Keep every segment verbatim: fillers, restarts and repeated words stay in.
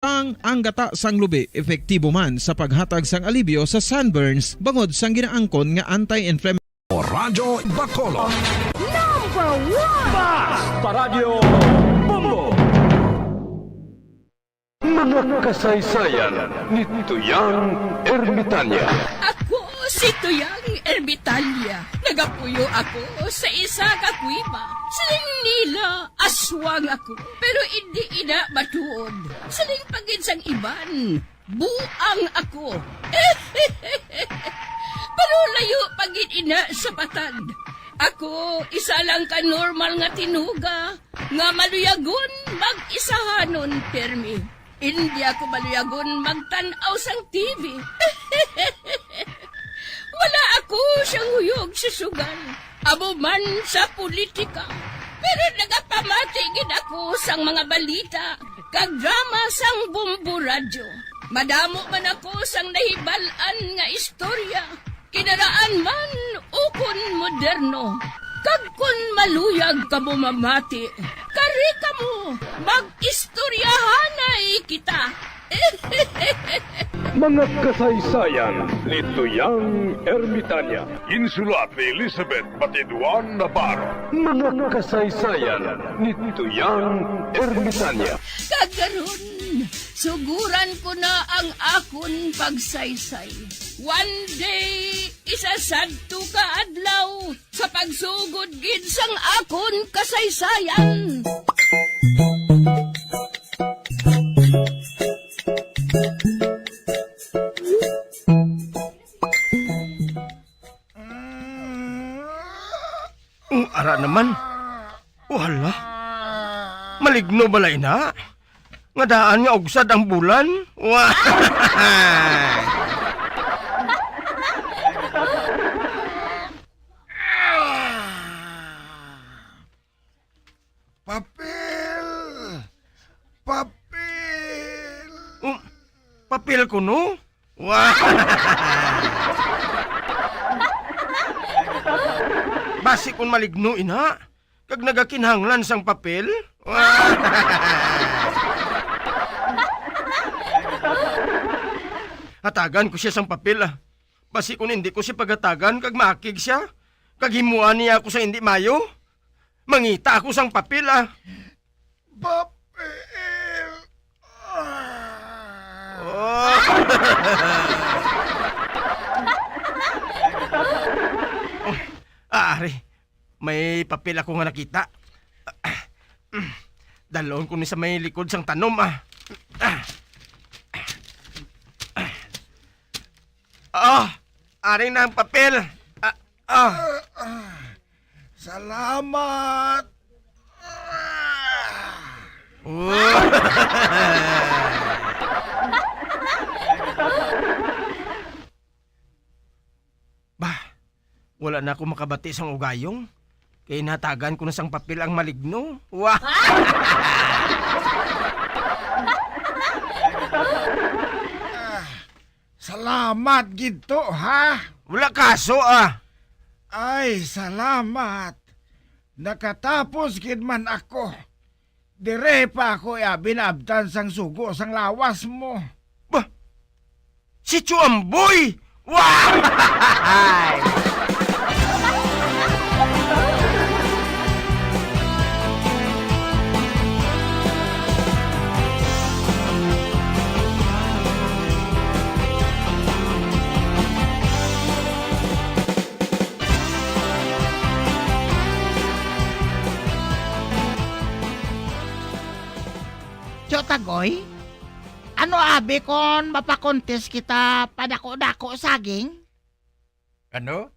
Ang, ang gata sang lubi epektibo man sa paghatag sang alibyo sa sunburns bangod sang ginaangkon nga anti-inflammatory. Radyo Bacolod. Number one. Basta Radyo Bombo. Mga kasaysayan ni Tuyang Ermitanya. Ako si Tuyang Ermitanya. Nagapuyo ako sa isa ka kuweba. Siling nila, aswang ako, pero indi ina matuod. Siling pa gid sang iban, buang ako. Pero layo pa gid ina sa patad. Ako, isa lang ka normal nga tinuga nga maluyagon mag-isahanon pirmi. Indi ako maluyagon magtan-aw sang T V. Wala ako siyang huyog sa sugal, amo man sa politika. Pero nagapamati gid ako sang mga balita kag drama sang Bombo Radyo. Madamo man ako sang nahibal-an nga istorya, kinaraan man ukon moderno. Kag kon maluyag kamo mamati, kari kamo, mag-istoryahanay kita. Mga kasaysayan ni Tuyang Ermitanya. Insulat ni Elizabeth Batiduan Navarro. Mga kasaysayan ni Tuyang Ermitanya. Kag karon, suguran ko na ang akon pagsaysay. One day, isa sadto ka adlaw, sa pagsugod gid sang akon kasaysayan. Mm, ara naman. O hala. Maligno bala ina? Nga daan nga ugsad ang bulan? Wa- Papel! Papel! Um, papel kuno? Wa- Basi kon maligno ina, kag nagakinahanglan sang papel? Wa- Hatagan ko siya sang papel, ah. Basi kon indi ko siya paghatagan kag maakig siya, kag himuan niya ako sa indi mayo, mangita ako sang papel, ah. Papel! Ah. Oh. Ah, ari, may papel ako nga nakita. Dalon ko ni sa may likod sang tanom, ah. Ah, ari na ang papel. Ah, ah. Salamat. Bah, wala na ako makabati sang ugayong. Kay natagan ko na sang papel ang maligno. Wa- Ah, salamat gid to, ha? Wala kaso, ah. Ay, salamat. Nakatapos gid man ako. Dire pa ako abi naabtan sang sugo sang lawas mo. Bah, si Chuamboy! Wah! Tyo Tagoy, ano abi kon mapakontes kita padako-dako saging? Ano?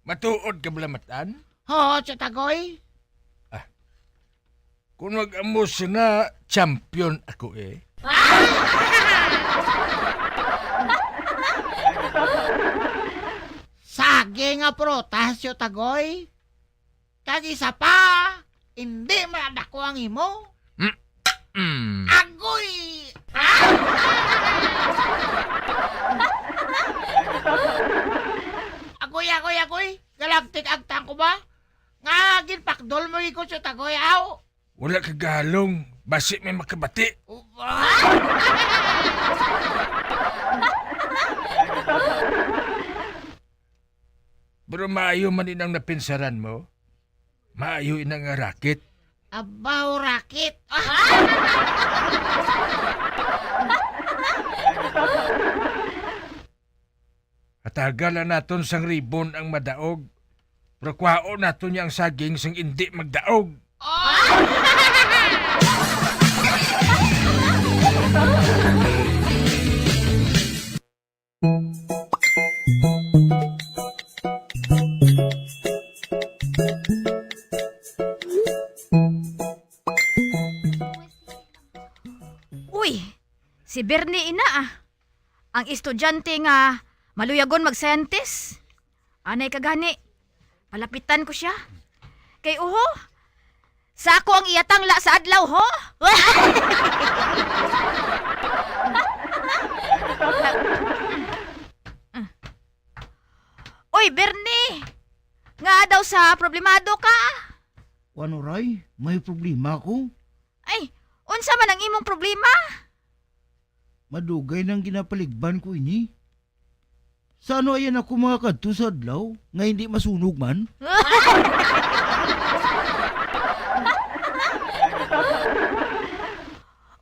Matuod ka, Bulamatan? Oo, Tyo Tagoy. Ah, kung mag-amo sina, champion ako eh. Saging nga prutas, Tyo Tagoy. Kag isa pa, indi man dako ang imo. Mm, mm. Agoy! Agoy, agoy, agoy! Galagtik agtang ko ba? Nga ginpakdol mo iko, Tyo Tagoy, aw? Wala ka galong. Basi may makabati. Pero maayo man inang napinsaran mo. Maayo ina nga racket. Abaw, racket. Hatagan lang naton sang ribon ang madaog, pero kwaon naton niya ang saging sang indi magdaog. Uy, si Bernie ina, ah. Ang estudyante nga maluyagon mag-scientist. Anay ka gani, palapitan ko siya. Kay uho, sa ako ang iya tangla sa adlaw, ho? Uy, Bernie! Nga daw sa problemado ka? Ano, Ray? May problema ko? Ay, unsa man ang imong problema? Madugay nang ginapaligban ko ini. Sa ano ayan ako makakadto sa adlaw nga hindi masunog man?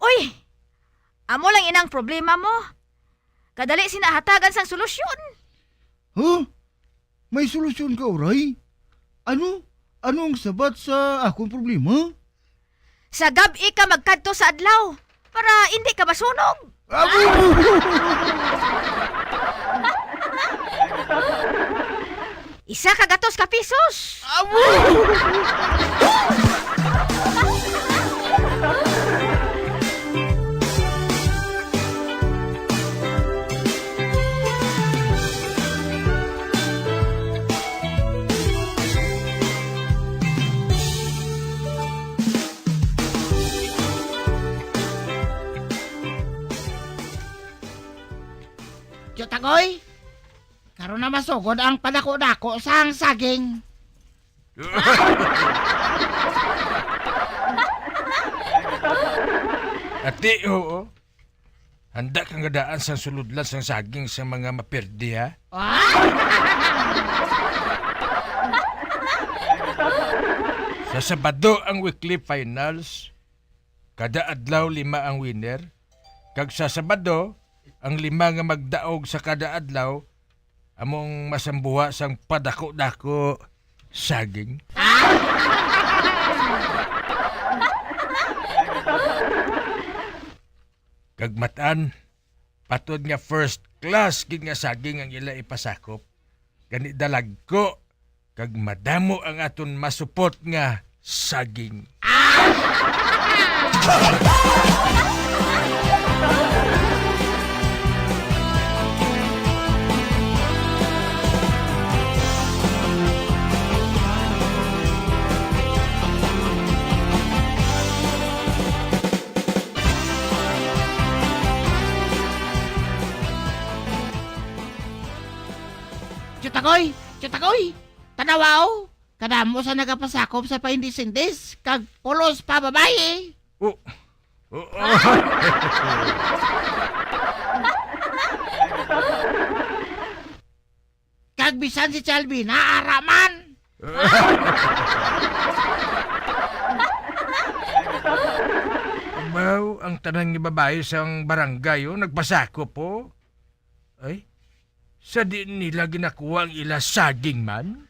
Uy! Amo lang inang problema mo. Kadali sina hatagan sang solusyon. Huh? May solusyon ka, Uray? Ano? Ano ang sabat sa akon problema? Sa gab-i ka magkadto sa adlaw para hindi ka masunog. Abo! Isa ka gatos ka pisos. Abo! Tiyutagoy, karon na masugod ang padako-dako sang saging. Ati, oo. Handa ka nga daan sang sulodlan sang saging sa mga mapirdi, ha? Ah! Sa Sabado ang weekly finals. Kada adlaw, lima ang winner. Kag sa Sabado, ang lima nga magdaog sa kada adlaw, among masambuha sang padako-dako saging. Kag matan, patod nga first class gid nga saging ang ila ipasakop, gani dalagko kag madamo ang aton masupot nga saging. Chutagoy! Chutagoy! Tanawa, oh! Kadamo sa nagapasakop sa paindis-indis, kag pulos pa babayi. Oh. Oh, oh. Kag bisan si Chalvina, ara man. Abaw, ang tanan nga babayi sang barangay, oh, nagpasakop, oh. Ay, sa diin nila ginakuha ang ila saging man?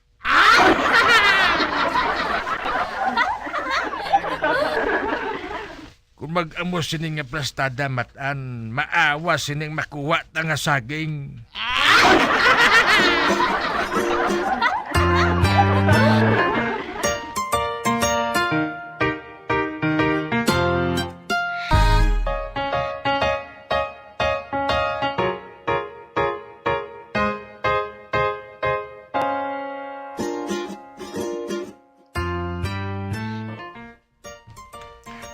Kung mag-amo sini nga plastada, matan, maawa sining makuha ta nga saging.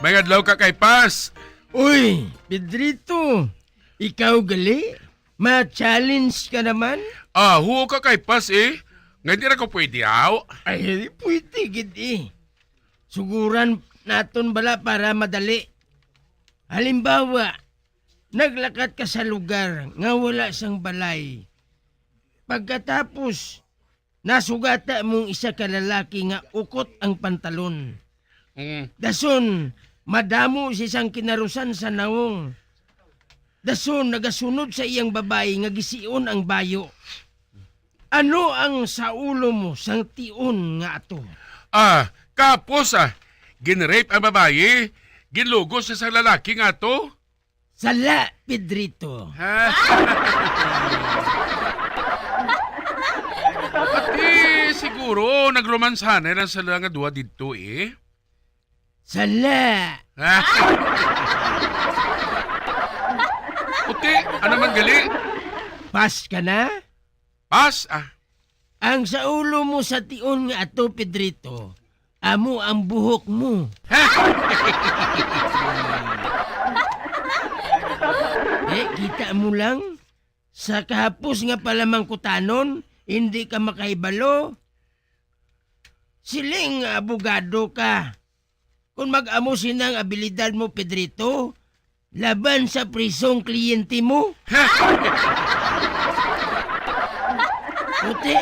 May adlaw ka kay Pas. Uy, Pedrito, ikaw gali? Ma-challenge ka naman? Ah, huo ka kay Pas eh. Nga di ra ko pwede, aw. Ay, pwede gid eh. Suguran, naton bala para madali. Halimbawa, naglakat ka sa lugar nga wala sang balay. Pagkatapos, nasugata mong isa ka lalaki nga ukot ang pantalon. Mm. Dason, madamo siya sang kinarusan sa nawong. Dason, nagasunod sa iyang babayi nga gision ang bayo. Ano ang sa ulo mo sang tion nga ato? Ah, kapos, ah. Ginrape ang babayi, ginlugos siya sa lalaki nga ato. Sala, Pedrito. Ha? Ati, siguro, nagromansahan lang sila nga duha didto, eh. Sala. Ha? Puti, ano man gali? Pas ka na? Pas, ah. Ang sa ulo mo sa tion nga ato, Pedrito, amo ang buhok mo. Eh, kita mo lang, sa kahapos nga palamangkutanon, hindi ka makahibalo. Siling nga abogado ka. Kung mag-amo sina ang abilidad mo, Pedrito, laban sa prisong kliyente mo? Puti,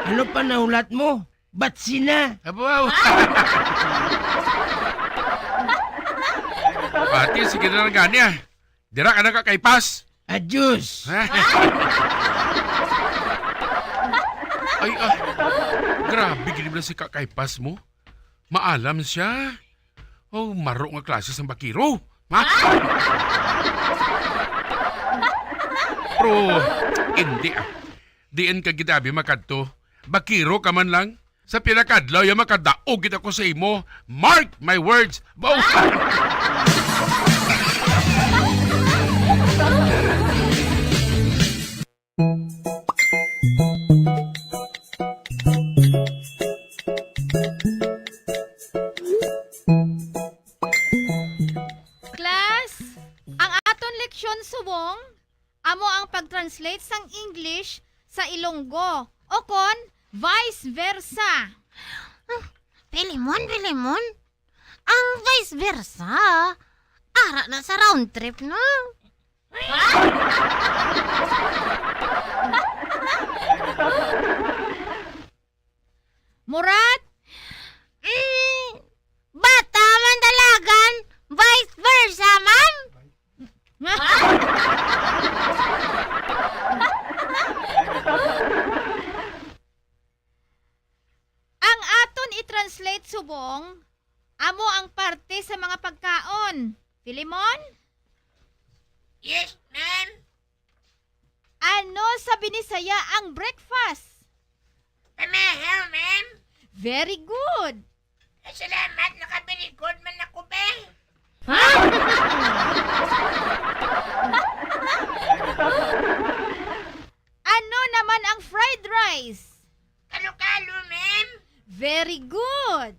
ano pa nahulat mo? Ba't sina? Abaw! Pati, sige na lang gani, ah. Dira ka na, Kakay Pas. Adios! Ay, ah, grabe gid man si Kakay Pas mo. Maalam siya. Oh, maro nga klase sang bakiro. Ha? Pero, hindi, ah. Diin ka gid abi makadto? Bakiro ka man lang? Sa pila ka adlaw ya makadaog gid ako sa imo. Mark my words. Baw! Class, ang aton leksyon subong amo ang pag-translate sang English sa Ilonggo, o kon vice versa. Hmm, Filemon, Filemon, ang vice versa, ara na sa round trip, no? Murat? Mm, bata man dalagan, vice versa, ma'am. Ang aton i-translate subong, amo ang parte sa mga pagkaon. Filemon? Yes, ma'am. Ano sa Binisaya ang breakfast? Pamahaw, ma'am. Very good. Ay, salamat, naka-very good man ako, be. Ha? Ano naman ang fried rice? Kalo-kalo, ma'am. Very good.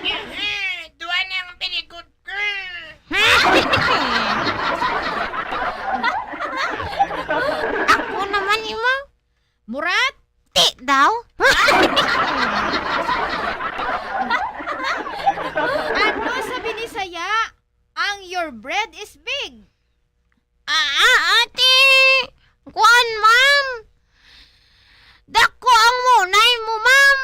Ehe, duha na ang very good ko. Ako naman imo. Murat? Ti daw. Ano sa Binisaya ang your bread is big? Ah, ah, ate! Kuan, ma'am! Dako ang munay mo, ma'am!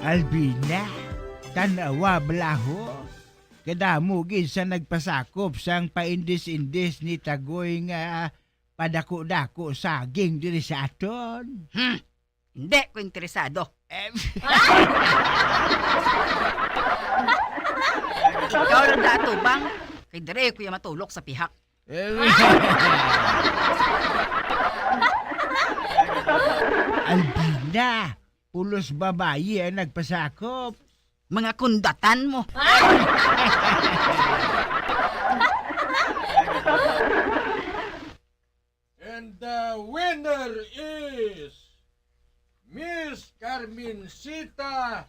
Albina, tan-awa bala ho. Kadamo gid sa nagpasakop sang paindis-indis ni Tagoy nga padako-dako saging diri sa aton. Hmm, hindi ko interesado. Em. Ikaw lang da atubang, kay diri ko ya matulok sa pihak. Em. Albina, pulos babayi ang nagpasakop. Mga kundatan mo. The winner is Miss Carmencita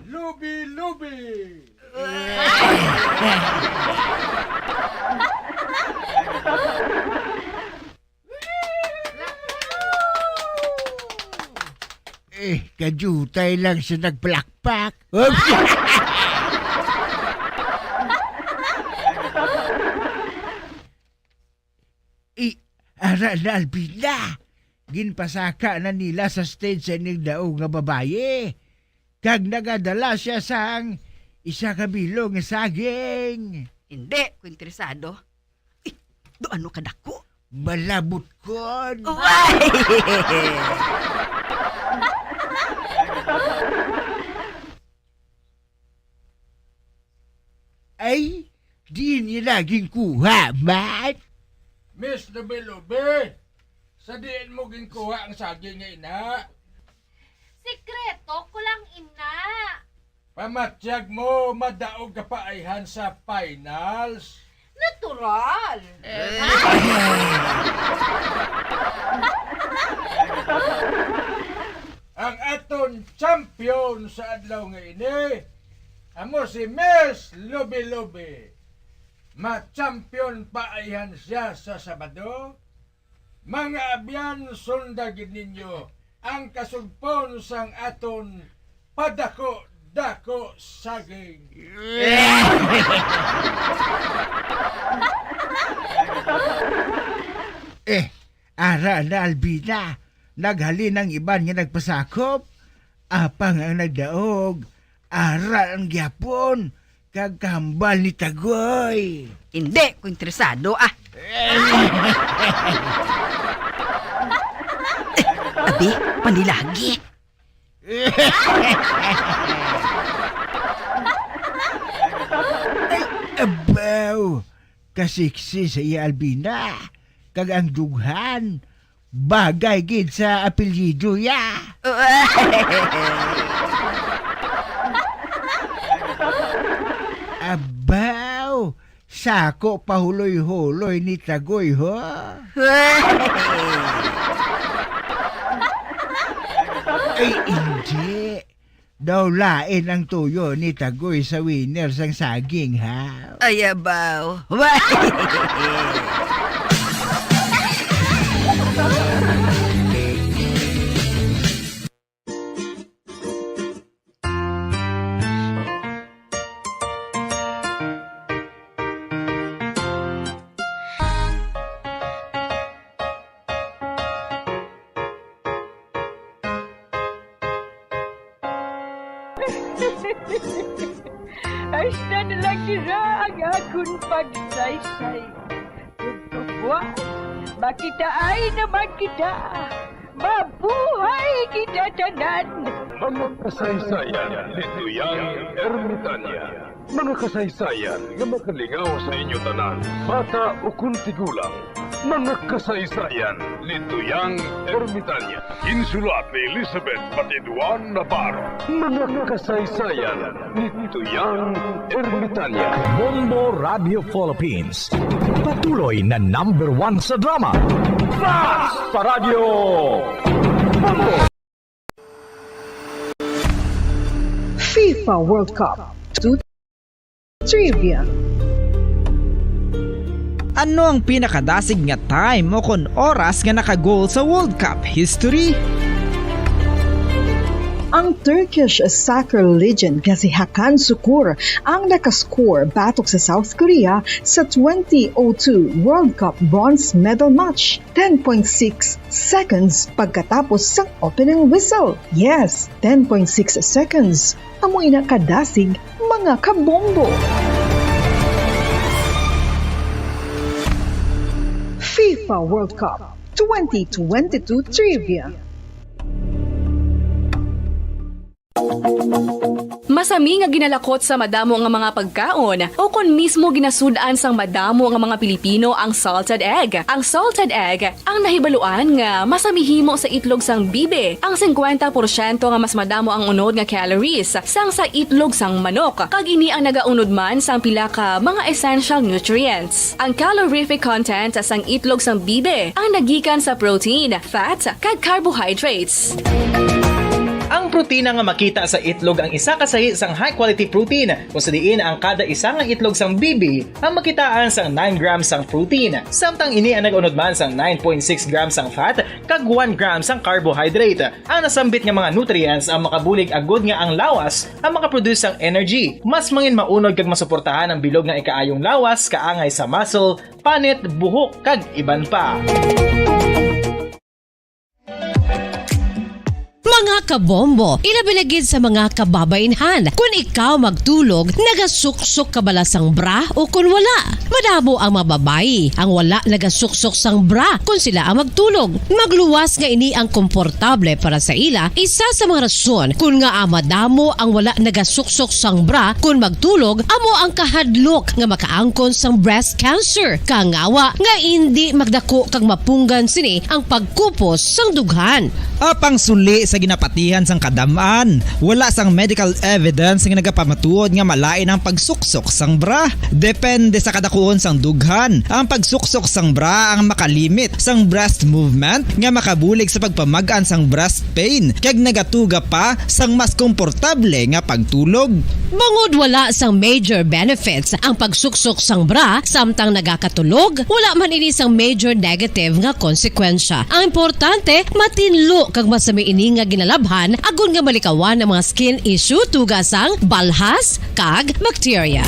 Lubi-Lubi. Eh, kajutay lang siya nagpalakpak. Oops. I, ara na, Alvina. Ginpasaka na nila sa stage sa ining daog nga babayi. Kag nagadala siya sang isa ka bilog nga saging. Hindi ko interesado. Eh, do ano kadako? Malabot kon. Uy! Ay, di nila ginkuha, man. Miss Lubi-Lubi, sa diin mo ginkuha ang saging nga ina? Sikreto ko lang, ina. Pamatyag mo, madaog ka pa ayhan sa finals. Natural. Ang aton champion sa adlaw nga ini, amo si Miss Lubi-Lubi. Ma-champion pa ayhan siya sa Sabado. Mga abyan, sunda gid ninyo ang kasugpon sang aton padako-dako saging. Eh, ara na, Alvina. Naghalin ang iban nga nagpasakop. Apang ang nagdaog, ara ang gyapon, kag kahambal ni Tagoy. Hindi ko interesado, ah. Abi, panilagi. Ay, abaw, kasiksi sa iya, Alvina. Kag ang dughan, bagay gid sa apelyido ya. Abaw, sako pa huloy-huloy ni Tagoy, ho? Ay, hindi. Daw lain ang tuyo ni Tagoy sa winner sang saging, ha? Ay, abaw. Hasta na lang dira ang akon pagsaysay. Ug kabuas, makitaay naman kita. Mabuhay kita tanan! Mga kasaysayan ni Tuyang Ermitania. Mga kasaysayan nga makalingaw sa inyo tanan, bata ukon tigulang. Mga kasaysayan ni Tuyang Ermitania. Ginsulat ni Elizabeth Batiduan Navarro. Mga kasaysayan ni Tuyang Ermitania. Bombo Radio Philippines. Patuloy na number one sa drama. Fast Paradyo! Bombo! FIFA World Cup two Trivia. Ano ang pinakadasig nga time o kon oras nga naka-goal sa World Cup history? Ang Turkish soccer legend nga si Hakan Sukur ang nakascore batok sa South Korea sa twenty oh two World Cup bronze medal match, ten point six seconds pagkatapos sang opening whistle. Yes, ten point six seconds. Amo ina kadasig, mga kabombo. FIFA World Cup twenty twenty-two Trivia. Masami nga ginalakot sa madamo nga mga pagkaon, o kon mismo ginasud-an sang madamo nga mga Pilipino ang salted egg. Ang salted egg ang nahibaluan nga masami himo sa itlog sang bibi. Ang singkwenta porsyento nga mas madamo ang unod nga calories sang sa itlog sang manok, kag ini ang nagaunod man sang pila ka mga essential nutrients. Ang calorific content sang itlog sang bibi ang nagikan sa protein, fat, kag carbohydrates. Ang protina nga makita sa itlog ang isa ka sahi sang high-quality protein, kung sa diin ang kada isa nga itlog sang bibi ang makitaan sang nine grams sang protein, samtang ini ang nag-unod man sang nine point six grams sang fat kag one gram sang carbohydrate. Ang nasambit nga mga nutrients ang makabulig agud nga ang lawas ang makaproduce sang energy. Mas mangin maunod kag masuportahan ang bilog nga ikaayong lawas kaangay sa muscle, panit, buhok, kag iban pa. Mga kabombo, ilabi na gid sa mga kababainhan, kun ikaw magtulog, nagasuksok ka bala sang bra o kun wala? Madamo ang mga babayi ang wala nagasuksok sang bra kun sila ang magtulog. Magluwas nga ini ang komportable para sa ila, isa sa mga rason kun ngaa madamo ang wala nagasuksok sang bra kun magtulog amo ang kahadlok nga makaangkon sang breast cancer, kangawa nga indi magdako kag mapunggan sini ang pagkupos sang dughan. Apang suli sa ginapatihan sang kadam-an, wala sang medical evidence nga nagapamatuod nga malain ang pagsuksok sang bra. Depende sa kadakuon sang dughan, ang pagsuksok sang bra ang makalimit sang breast movement nga makabulig sa pagpamag-an sang breast pain kag nagatuga pa sang mas komportable nga pagtulog. Bangod wala sang major benefits ang pagsuksok sang bra samtang nagakatulog, wala man ini sang major negative nga konsekwensya. Ang importante, matinlo kag masami ini nga ginalabhan agod nga malikawan ang mga skin issue tuga sang balhas kag bacteria.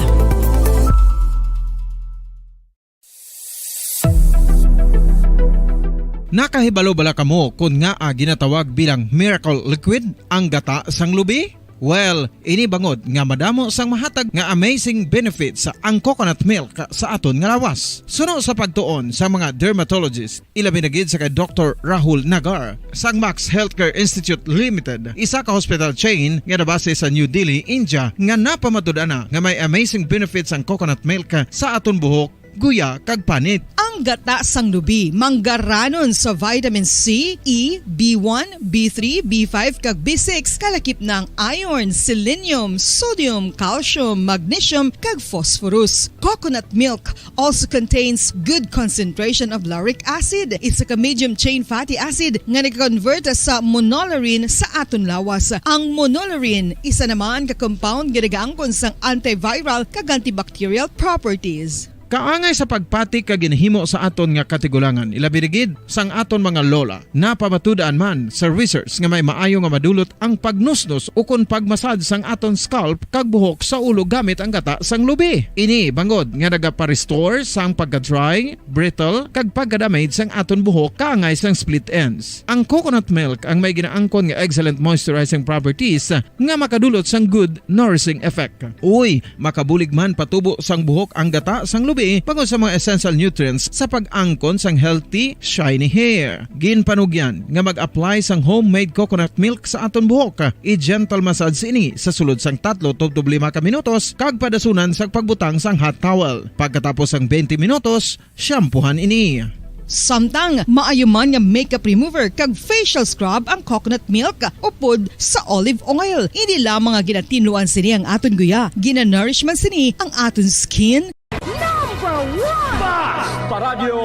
Nakahibalo bala kamo kon ngaa ginatawag bilang miracle liquid ang gata sang lubi? Well, ini bangod nga madamo sang mahatag nga amazing benefits ang coconut milk sa aton nga lawas. Suno sa pagtuon sa mga dermatologist, ilabi na gid sa kay Doktor Rahul Nagar sang Max Healthcare Institute Limited, isa ka hospital chain nga nabase sa New Delhi, India, nga napamatud-an na nga may amazing benefits ang coconut milk sa aton buhok, guya, kag panit. Ang gata sang lubi manggaranon sa vitamin C, E, B one, B three, B five, kag B six, kalakip na ang iron, selenium, sodium, calcium, magnesium, kag phosphorus. Coconut milk also contains good concentration of lauric acid, isa ka medium chain fatty acid nga nag-convert sa monolaurin sa aton lawas. Ang monolaurin isa naman ka compound nga nagaangkon sang antiviral kag antibacterial properties. Kaangay sa pagpati kag ginhimo sa aton nga katigulangan, ilabi na gid sang aton mga lola, napamatud-an man sa research nga may maayo nga madulot ang pagnusnos ukon pagmasad sang aton scalp kag buhok sa ulo gamit ang gata sang lubi. Ini bangod nga nagapa-restore sang pagka-dry, brittle, kag pagka-damage sang aton buhok kaangay sang split ends. Ang coconut milk ang may ginaangkon nga excellent moisturizing properties nga makadulot sang good nourishing effect. Uy, makabulig man patubo sang buhok ang gata sang lubi bangod sa mga essential nutrients sa pag-angkon sang healthy, shiny hair. Ginpanugyan nga mag-apply sang homemade coconut milk sa aton buhok. I-gentle massage ini sa sulod sang tatlo tubtob lima ka minutos kag padasunan sang pagbutang sang hot towel. Pagkatapos sang twenty minutos, shampoohan ini. Samtang maayo man nga makeup remover kag facial scrub ang coconut milk upod sa olive oil. Hindi lamang nga ginatinluan sini ang aton guya, ginanourish man sini ang aton skin. Number one! Basta Radyo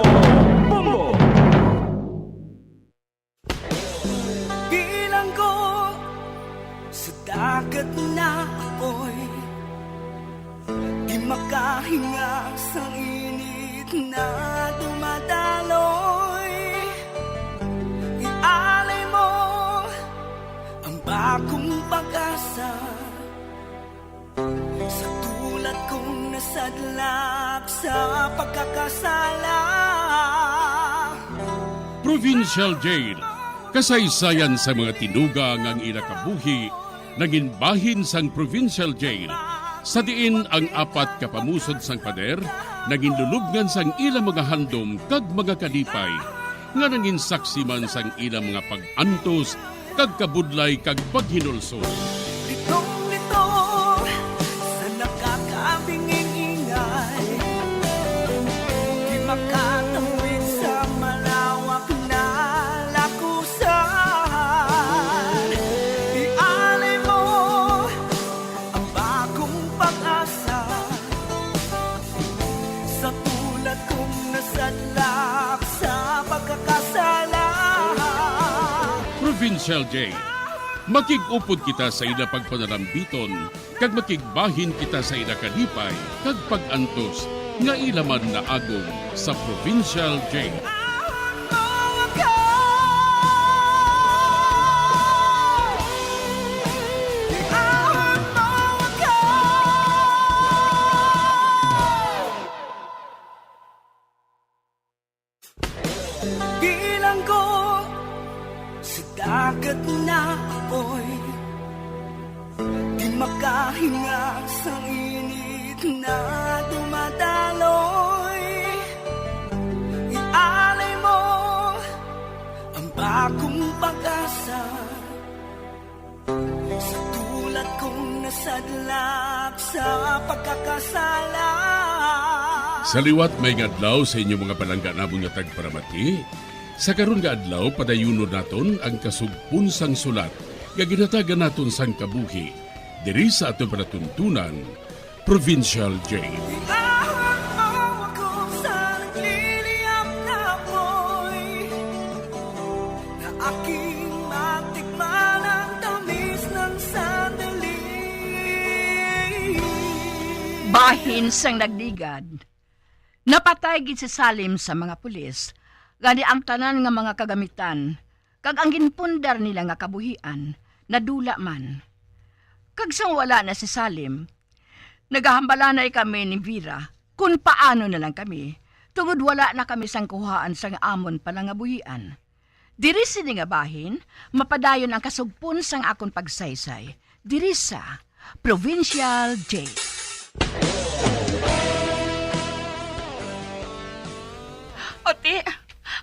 Bombo! Bilanggo sa dagat na apoy, di makahinga sa init na dumadaloy. Ialay mo ang bagong pag-asa sa tulad kong nasadlak sa pagkakasala. Provincial Jail. Kasaysayan sa mga tinuga nga ang ila kabuhi nangin bahin sang Provincial Jail, sa diin ang apat ka pamusod sang pader nangin lulubngan sang ila mga handom kag mga kalipay, nga nangin saksi man sang ila mga pag-antos kag kabudlay kag paghinulsol. Itong ito sa nakakabinging ingay, di makatawid sa malawak na lakusan. Ialay mo ang bagong pag-asa sa tulad kong nasadlak sa pagkakasala. Provincial J. Makig-upod kita sa ila pagpanalambiton, kag makigbahin kita sa ila kalipay kag pag-antos nga ila man naagom sa Provincial J. Bilanggo sa dagat na apoy, di makahinga sa init na dumadaloy. Ialay mo ang bagong pag-asa sa tulad kong nasadlak sa pagkakasala. Sa liwat, maayong adlaw sa inyo, mga palangga namon nga tagparamati. Sa karon nga adlaw, padayunon naton ang kasugpon sang sulat nga ginhatagan naton sang kabuhi diri sa aton palatuntunan, Provincial J. Iahon mo ako sa nagliliyab na apoy, na aking matikman ang tamis ng sandali. Bahin sang nagligad, napatay gid si Salim sa mga pulis, gani ang tanan nga mga kagamitan kag ang ginpundar nila nga kabuhian nadula man. Kag sang wala na si Salim, nagahambalanay kami ni Vera kon paano na lang kami, tungod wala na kami sang kuhaan sang amon palangabuhian. Diri sini nga bahin, mapadayon ang kasugpon sang akon pagsaysay diri sa Provincial J. Ate,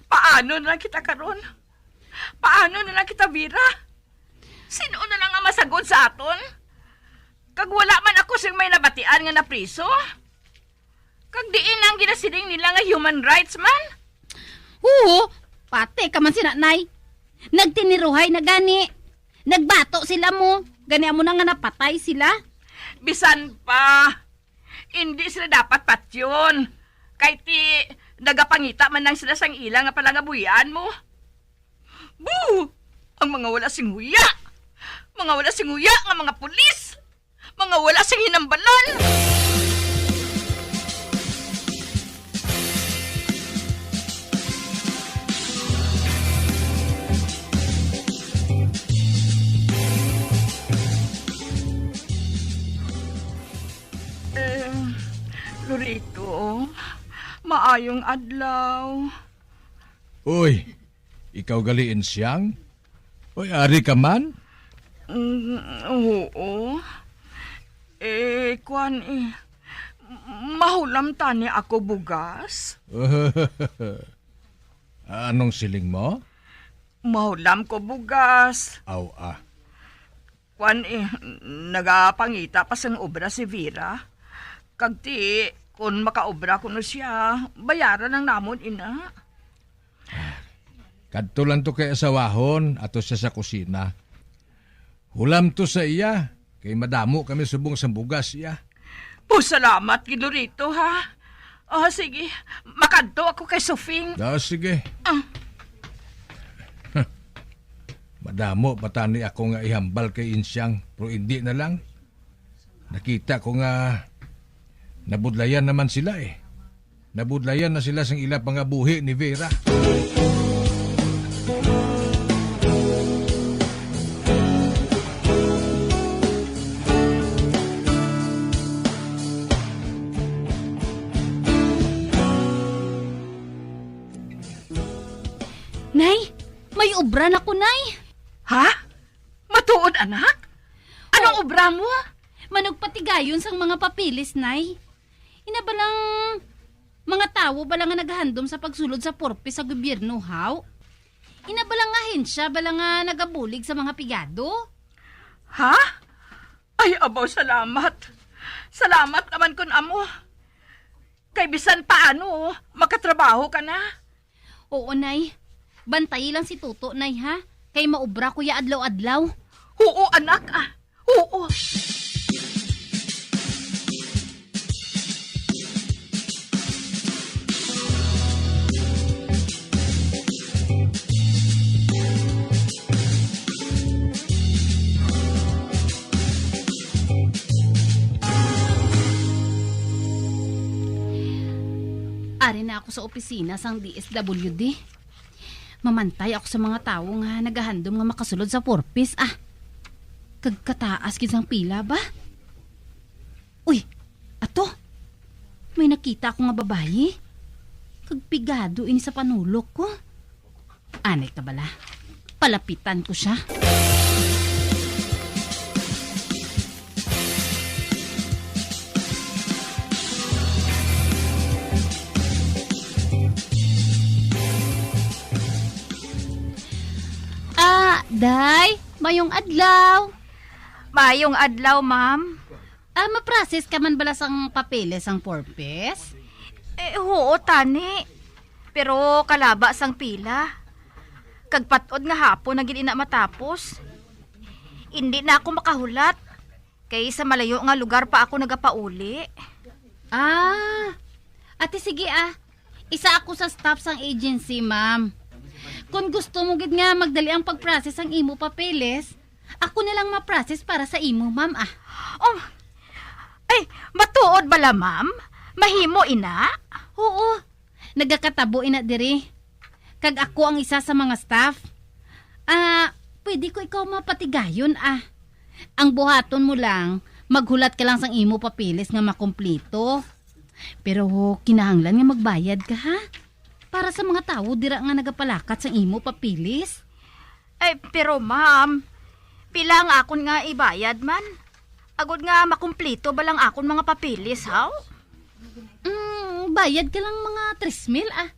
paano na lang kita karon? Paano na lang kita, Vera? Sino na lang ang masagod sa aton? Kag wala man ako sing may nabatian nga napriso. Kag diin ang ginasiling nila nga human rights man? Oo, pati ka man sina, Nay. Nagtiniruhay na gani. Nagbato sila mo. Gani amo na nga napatay sila. Bisan pa, hindi sila dapat patyon. Kay ti, nagapangita man lang sila sang ila nga palangabuhian mo. Boo! Ang mga wala sing huya! Mga wala sing huya nga mga pulis! Mga wala sing hinambalan! Eh, Lorito, maayong adlaw. Uy, ikaw gali, Insyang? Uy, ari ka man? Mm, oo. Eh, kwan, eh, mahulam tani ako bugas? Anong siling mo? Mahulam ko bugas. Aw, ah. Kwan, eh, nagapangita pa sang obra si Vera. Kag ti, kun makaobra kuno sia, bayaran lang namon ina. Kadto lang to kay asawahon, ato siya sa kusina. Hulam to sa iya, kay madamo kami subong sang bugas iya. Oh, salamat, Gilorito, ha? Oh, sige. Makadto ako kay Sofing. Ah, sige. Ah. Madamo pa tani ako nga ihambal kay Insyang, pero hindi na lang. Nakita ko nga nabudlayan naman sila, eh. Nabudlayan na sila sang ila pangabuhi ni Vera. Nay, may obra na ko, Nay. Ha? Matuod, anak? Anong Oh. obra mo? Manugpatigayon sang mga papeles, Nay. Ina ba lang mga tawo ba lang nga naghandom sa pagsulod sa forpe sa gobyerno, haw? Ina ba lang ahensya ba lang nga nagabulig sa mga pigado? Ha? Ay, abaw, salamat. Salamat naman kun amo. Kay bisan paano, makatrabaho ka na. Oo, Nay. Bantayi lang si Toto, Nay, ha? Kay maobra ko ya adlaw-adlaw. Oo, anak, ah. Oo. Ari na ako sa opisina sang D S W D. Mamantay ako sa mga tawo nga nagahandom nga makasulod sa Four Ps, ah. Kag kataas gid sang pila ba? Uy, ato. May nakita ako nga babayi. Kag pigado ini sa panulok ko. Anay ka bala. Palapitan ko siya. Ah, day, mayong adlaw. Mayong adlaw, ma'am. Ah, ma-process ka man bala sang papeles sang Four Ps? Eh, huo, tani. Pero kalaba sang pila. Kag pat-od nga hapon na gid ina matapos. Indi na ako makahulat. Kay sa malayo nga lugar pa ako nagapauli. Ah, ati, sige, ah. Isa ako sa staff sang agency, ma'am. Kon gusto mo gid nga magdali ang pag-process sang imo papeles, ako na lang ma-process para sa imo, ma'am, ah. Oh, ay, matuod bala, ma'am? Mahimo ina? Oo, nagakatabo ina diri. Kag ako ang isa sa mga staff. Ah, pwede ko ikaw mapatigayon, ah. Ang buhaton mo lang, maghulat ka lang sang imo papeles nga makumpleto. Pero kinahanglan nga magbayad ka, ha? Para sa mga tawo dira nga nagapalakat sang imo papeles. Eh, pero ma'am, pila ang akon nga ibayad man? Agod nga makumpleto ba lang akon mga papeles, haw? Mm, bayad ka lang mga tres mil, ah.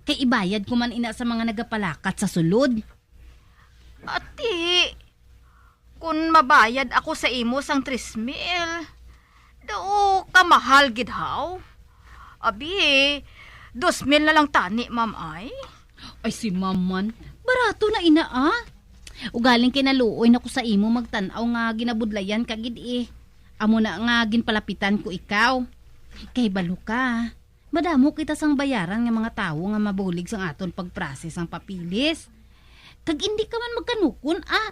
Kay ibayad ko man ina sa mga nagapalakat sa sulod. Ati, kun mabayad ako sa imo sang tres mil, daw kamahal gid, haw? Abi, dos mil na lang tani, ma'am, ay. Ay, si ma'am man, barato na ina, ah. Ugaling kay naluoy na ko sa imo magtan-aw nga ginabudlayan ka gid, eh. Amo na nga ginpalapitan ko ikaw. Kay balo ka, madamo kita sang bayaran nga mga tawo nga mabulig sang aton pag-process sang papeles. Kag indi ka man magkanukon, ah,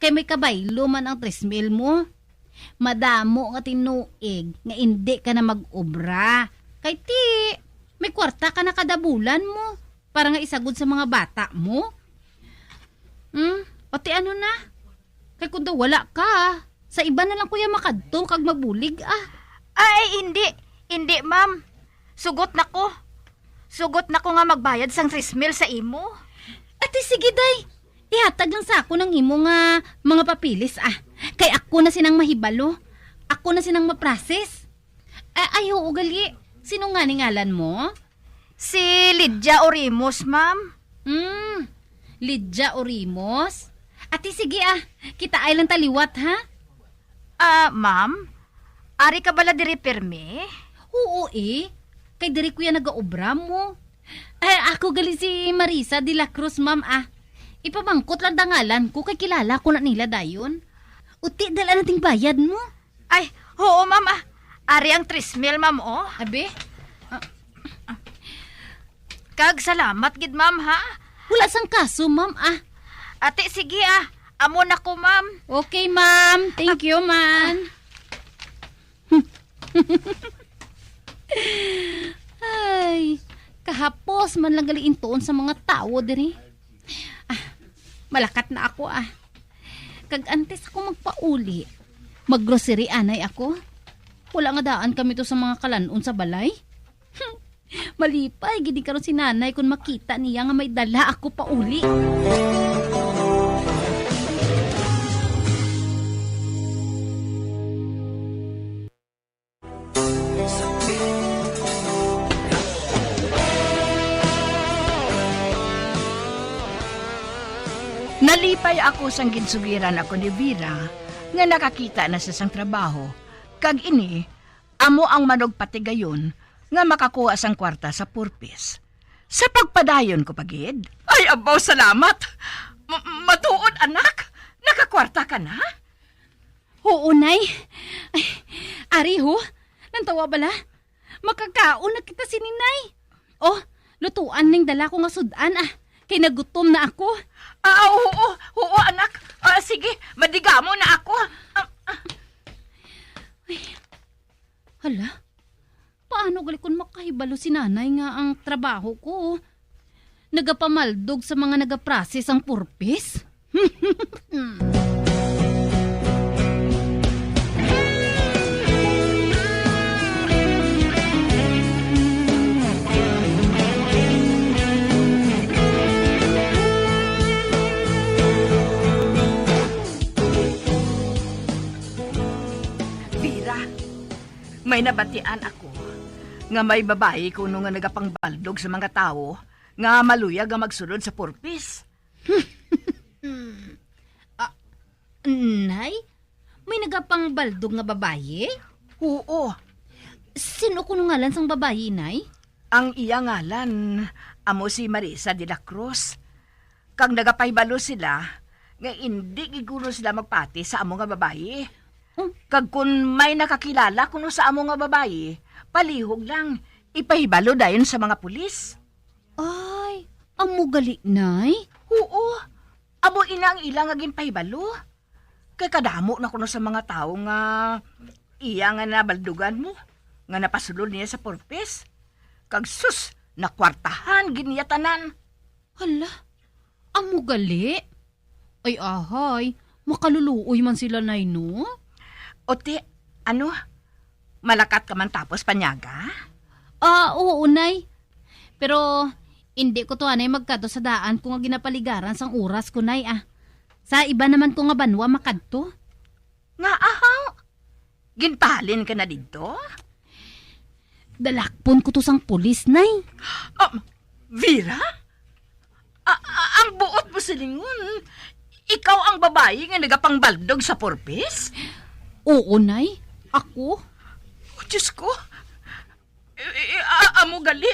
kay may kabaylo man ang tres mil mo. Madamo nga tinuig nga indi ka na mag-obra. Kay ti, may kwarta ka na kada bulan mo para nga isagod sa mga bata mo. Hmm? O ti ano na? Kay kung daw wala ka, sa iba na lang kuya makadto kag mabulig, ah. Ay, hindi. Hindi, ma'am. Sugot na ko. Sugot na ko nga magbayad sang tres mil sa imo. Ate, sige, day. Ihatag lang sa ako ng imo nga mga papeles, ah. Kay ako na sinang mahibalo. Ako na sinang maprocess. Ah, ay, oo, gali. Sino nga ni ngalan mo? Si Lydia Orimos, ma'am. Hmm, Lydia Orimos? Ati, sige, ah. Kita ay lang taliwat, ha? Ah, ma'am, ari ka bala diri pirmi? Oo, eh. Kay diri ko yan nagaobra mo. Eh, ako gali si Marisa de la Cruz, ma'am, ah. Ipamangkot lang dangalan ko kay kilala ko na nila dayon. Uti, dala na ting bayad mo. Ay, oo, ma'am, ah. Ari ang tres mil, ma'am, oh. Abi? Ah, ah. Kag salamat gid, ma'am, ha? Wala sang kaso, ma'am, ah. Ate, sige, ah. Amo na ko, ma'am. Okay, ma'am. Thank you, man. Ay, kahapos man lang gali intuon sa mga tawo diri. Ah, malakat na ako, ah. Kag antes ako magpauli, maggrocery anay ako. Wala nga daan kami to sa mga kalanon sa balay. Malipay gid ni karon si nanay kon makita niya nga may dala ako pauli. Nalipay ako sang ginsugiran ako ni Vera nga nakakita na siya sang trabaho, kag ini amo ang manugpatigayon nga makakuha sang kwarta sa purpose. Sa pagpadayon ko pa gid. Ay, abaw, salamat! Ma-, matuod, anak! Nakakwarta ka na? Oo, Nay. Ay, ari ho, lantawa bala. Makakaon na kita sini, Nay. Oh, lutuan ning dala ko nga sud-an, ah. Kay nagutom na ako. Ah, oo, oo, anak. Ah, sige, madigamo na ako. Ah, ah. Ay, hala, paano gali kun makahibalo si Nanay nga ang trabaho ko nagapamaldog sa mga nagaprocess ang purpose? Vera, may nabatian ako nga may babayi kuno nga nagapangbaldog sa mga tawo nga maluyag nga magsulod sa purpose. Ah, Nay, may nagapangbaldog nga babayi? Oo. Sin-o kuno ngalan sang babayi, Nay? Ang iya ngalan amo si Marisa de la Cruz. Kag nagapahibalo sila nga indi gid kuno sila magpati sa amo nga babayi. Oh. Kag kon may nakakilala kuno sa amo nga babayi, palihog lang, ipahibalo dayon sa mga pulis. Ay, amo gali, Nay? Oo, amo ina ang ila nga ginpahibalo. Kay kadamo na kuno sa mga tawo nga iya nga nabaldugan mo, nga napasulod niya sa purpose. Kag sus, nakwartahan gid niya tanan. Hala, amo gali? Ay, ahay, makaluluoy man sila, Nay, no? O ti, ano? Malakat ka man tapos, Panyaga? Ah, oo, Nay. Pero, hindi ko to anay magkadto sa daan ko nga ginapaligaran sang oras ko, Nay, ah. Sa iba naman ko nga banwa makadto. Nga ahaw? Ginpahalin ka na didto? Dalakpon ko to sang pulis, Nay. Um, Vera? A-, a-, ang buot mo silingon, ikaw ang babayi nga nagapangbaldog sa purpose? Oo, Nay. Ako. Oh, Diyos ko. I-, i-, a-, amo gali.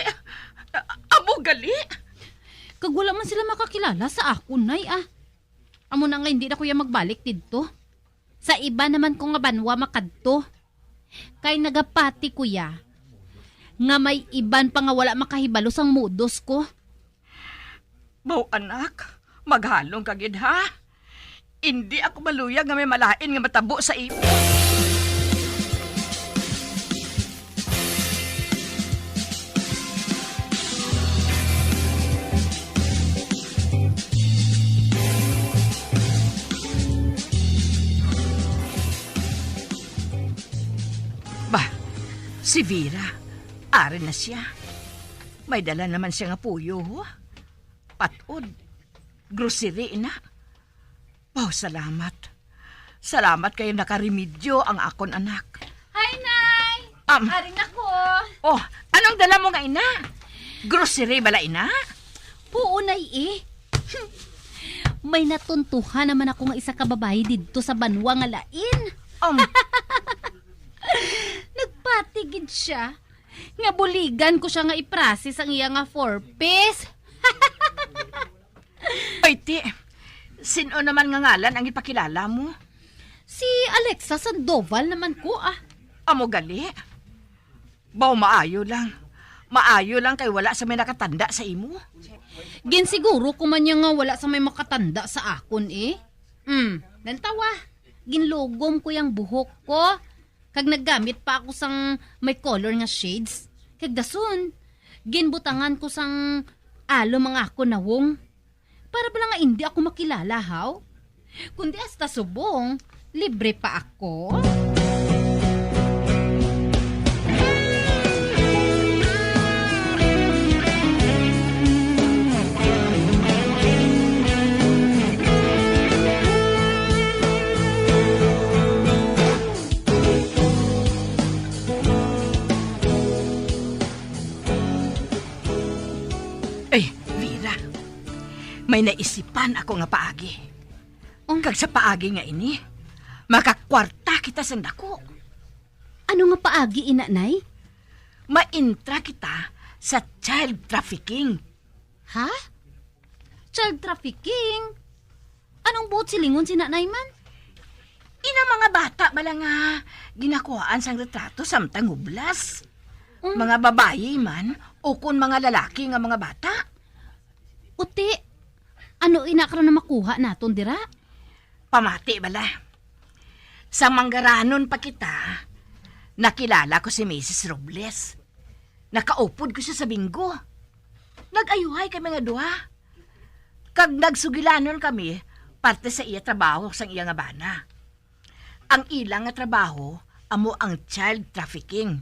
A-, amo gali. Kag wala man sila makakilala sa akon, Nay, ah. Amo na nga hindi na ko ya magbalik didto. Sa iba naman ko nga banwa makadto. Kay nagapati ko ya nga may iban pa nga wala makahibalo sang modus ko. Baw, anak, maghalong ka gid, ha? Indi ako maluyag nga may malain nga matabo sa imo. Bah, si Vera, ari na siya. May dala naman siya nga puyo, ho. Patod. Grocery, ina. Oh, salamat. Salamat kay nakaremedyo ang akon anak. Hi, Nay! Um, Ari na ko. Oh, anong dala mo nga, ina? Grocery bala, ina? Oo, Nay, eh. May natuntuhan naman ako nga isa ka babayi didto sa banwa nga lain. Um, Nagpati gid siya nga buligan ko siya nga i-process ang iya nga four Ps. Ay, ti, sin-o naman nga ngalan ang ipakilala mo? Si Alexa Sandoval naman ko, ah. Amo gali? Baw, maayo lang. Maayo lang kay wala sa may nakatanda sa imo. Ginsiguro ko man niya nga wala sa may makatanda sa akon, eh. Hmm, lantawa. Ginlugom ko yang buhok ko. Kag naggamit pa ako sang may color nga shades. Kag dason, ginbutangan ko sang alom ang akon nawong. Para bala nga indi ako makilala, haw? Kundi hasta subong, libre pa ako. Ay, Vera, may naisipan ako nga paagi. Oh. Kag sa paagi nga ini, Makakwarta kita sang dako. Ano nga paagi ina, Nay? Maintra kita sa child trafficking. Ha? Child trafficking? Anong buot silingon sina, Nay, man? Ina, mga bata bala nga ginakuhaan sang retrato samtang hublas. Mm. Mga babayi man, o kon mga lalaki nga mga bata. Uti, ano ina karon na makuha naton dira? Pamati bala. Sa manggaranon pa kita, nakilala ko si Misis Robles. Nakaupod ko siya sa binggo. Nag-ayuhay kami nga duha. Kag nagsugilanon kami parte sa iya trabaho sang iya nga bana. Ang ila nga trabaho amo ang child trafficking.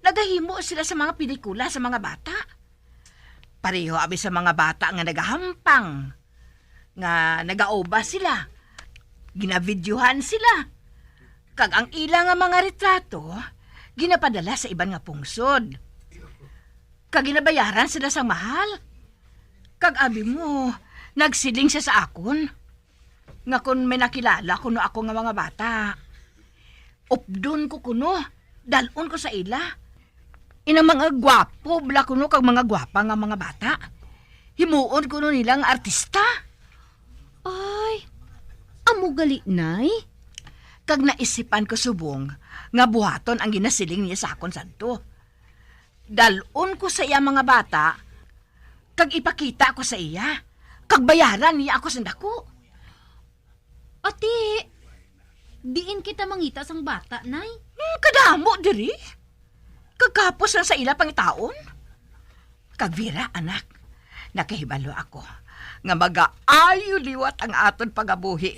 Nagahimo sila sa mga pelikula sa mga bata. Pareho abi sa mga bata nga nagahampang, nga nagaubas sila, ginavideohan sila, kag ang ila nga mga retrato ginapadala sa iban nga pungsod, kag ginabayaran sila sang mahal. Kag abi mo, nagsiling siya sa akon nga kon may nakilala kuno ako nga mga bata, updon ko kuno, dal-on ko sa ila. Inang mga gwapo bala kuno kag mga gwapa nga mga bata, himuon kuno nila nga artista. Ay, amo gali, Nay? Kag naisipan ko subong nga buhaton ang ginasiling niya sa akon sadto. Dal-on ko sa iya mga bata, kag ipakita ko sa iya, kag bayaran niya ako sang dako. Ati, diin kita mangita sang bata, Nay? Hmm, kadamo diri. Kagkapos lang sa ila pangitaon. Kag Vera, anak, nakahibalo ako nga magaayo liwat ang aton pagabuhi.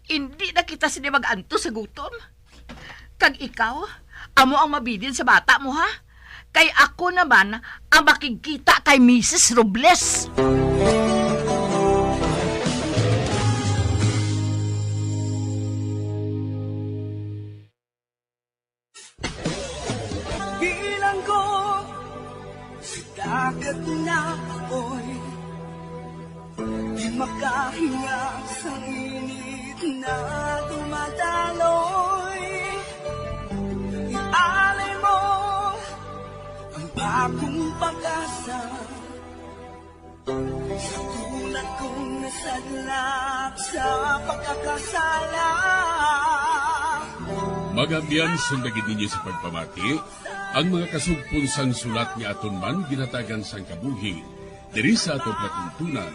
Indi na kita sini mag-antos sa gutom. Kag ikaw, amo ang mabilin sa bata mo, ha? Kay ako naman ang makigkita kay Misis Robles. Bilanggo sa dagat na apoy, di makahinga sa init na dumadaloy. Ialay mo ang bagong pag-asa. Sa tulad kong nasadlak sa pagkakasala. Mga abyan, sundagin ninyo sa pagpamati ang mga kasugpon sang sulat nga aton man ginhatagan sang kabuhi diri sa aton palatuntunan,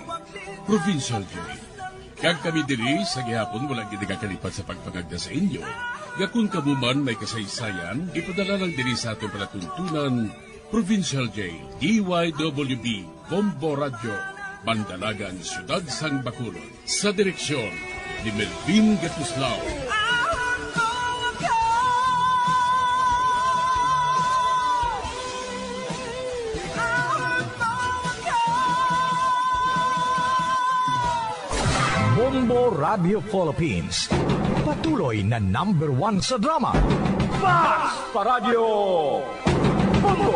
Provincial J. Kag kami diri sa gihapon wala gid nagakalipat sa pagpangagda sa inyo nga kon kamo man may kasaysayan, ipadala lang diri sa aton palatuntunan, Provincial J, D Y W B, Bombo Radyo, Mandalagan, Siyudad sang Bacolod. Sa direksyon ni Melvin Gatuslao. Bombo Radio Philippines, patuloy na number one sa drama. Fast Paradyo Bombo!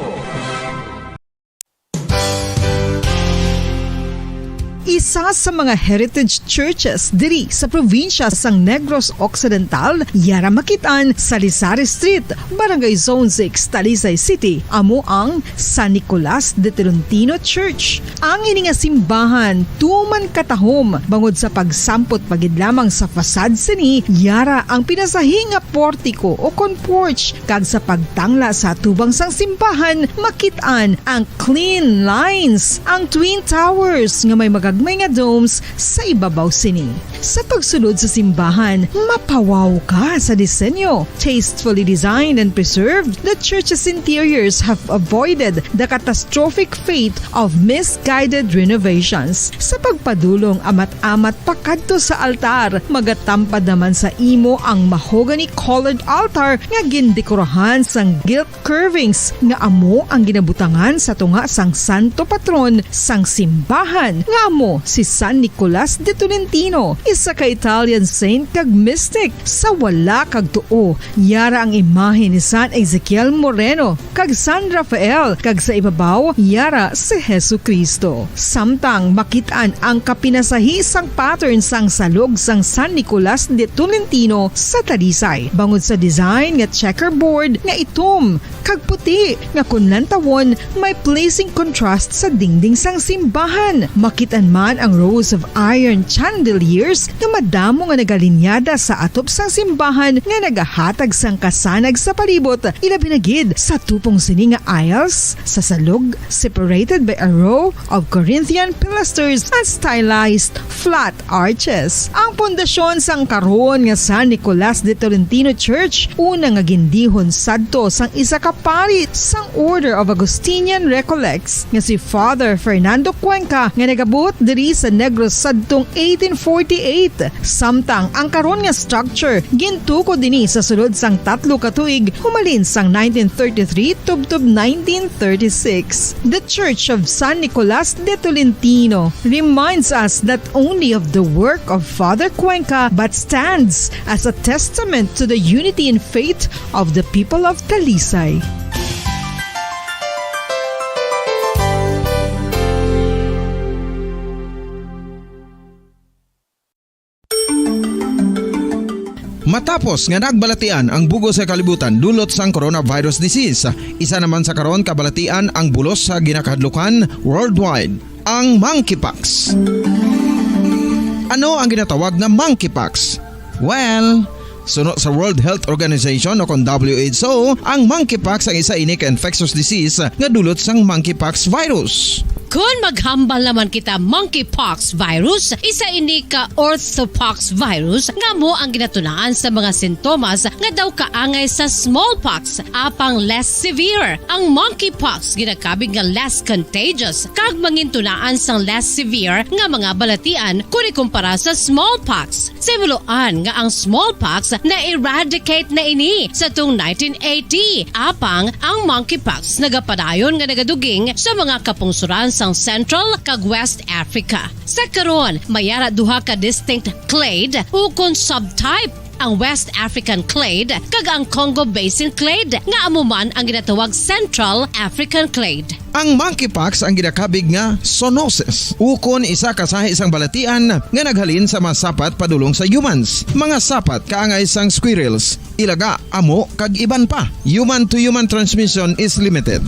Isa sa mga heritage churches diri sa probinsya sang Negros Occidental, yara makit-an sa Lizares Street, Barangay Zone six, Talisay City, amo ang San Nicolas de Tolentino Church. Ang ini nga simbahan tuman katahom bangod sa pagsampot pa gid lamang sa facade sini, yara ang pinasahi nga portiko o kon porch, kag sa pagtangla sa atubang sang simbahan, makit-an ang clean lines, ang twin towers nga may magagmay nga domes sa ibabaw sini. Sa pagsulod sa simbahan, mapawaw ka sa disenyo. Tastefully designed and preserved, the church's interiors have avoided the catastrophic fate of misguided renovations. Sa pagpadulong amat-amat pakadto sa altar, magatampad naman sa imo ang mahogany-colored altar nga gindekorahan sang gilt curvings nga amo ang ginabutangan sa tunga sang santo patron sang simbahan, nga amo Si San Nicolas de Tolentino, isa ka Italian saint kag mystic. Sa wala kag tuo, yara ang imahe ni San Ezekiel Moreno kag San Rafael, kag sa ibabaw, yara si Jesu-Cristo. Samtang makit-an ang kapinasahi sang pattern sang salog sang San Nicolas de Tolentino sa Talisay, bangod sa design nga checkerboard nga itom kag puti nga kon lantawon may pleasing contrast sa dingding sang simbahan. Makit-an man ang rows of iron chandeliers nga madamo nga nagalinyada sa atop sang simbahan nga nagahatag sang kasanag sa palibot, ilabi na gid sa tupong sini nga aisles sa salog, separated by a row of Corinthian pilasters and stylized flat arches. Ang pundasyon sang karon nga San Nicolas de Tolentino Church, una nga gindihon sadto sang isa ka pari sang Order of Augustinian Recollects nga si Father Fernando Cuenca, nga nagabuot diri sa Negros sadtong eighteen forty-eight. Samtang ang karon nga structure gintukod ini sa sulod sang tatlo ka tuig, humalin sang nineteen thirty-three tubtob nineteen thirty-six. The Church of San Nicolas de Tolentino reminds us not only of the work of Father Cuenca, but stands as a testament to the unity in faith of the people of Talisay. Matapos nga nagbalatian ang bug-os nga kalibutan dulot sang coronavirus disease, isa naman sa karon kabalatian ang bulos sa ginakahadlukan worldwide, ang monkeypox. Ano ang ginatawag nga monkeypox? Well, suno sa World Health Organization o kon W H O, ang monkeypox ang isa ini ka infectious disease nga dulot sang monkeypox virus. Kon maghambal naman kita, monkeypox virus, isa ini ka orthopox virus nga amo ang ginatunaan sa mga sintomas nga daw kaangay sa smallpox, apang less severe. Ang monkeypox ginakabig nga less contagious kag mangintunaan sang less severe nga mga balatian kon ikumpara sa smallpox. Sa himuloan nga ang smallpox na-eradicate na ini sa tung nineteen eighty, apang ang monkeypox nagapadayon nga nagaduging sa mga kapungsoran sang Central kag West Africa. Sa karon, may ara duha ka distinct clade ukon subtype, ang West African clade kag ang Congo Basin clade, nga amo man ang ginatawag Central African clade. Ang monkeypox ang ginakabig nga zoonosis, ukon isa ka sahi sang balatian nga naghalin sa mga sapat padulong sa humans. Mga sapat kaangay sang squirrels, ilaga, amo, kag iban pa. Human-to-human transmission is limited.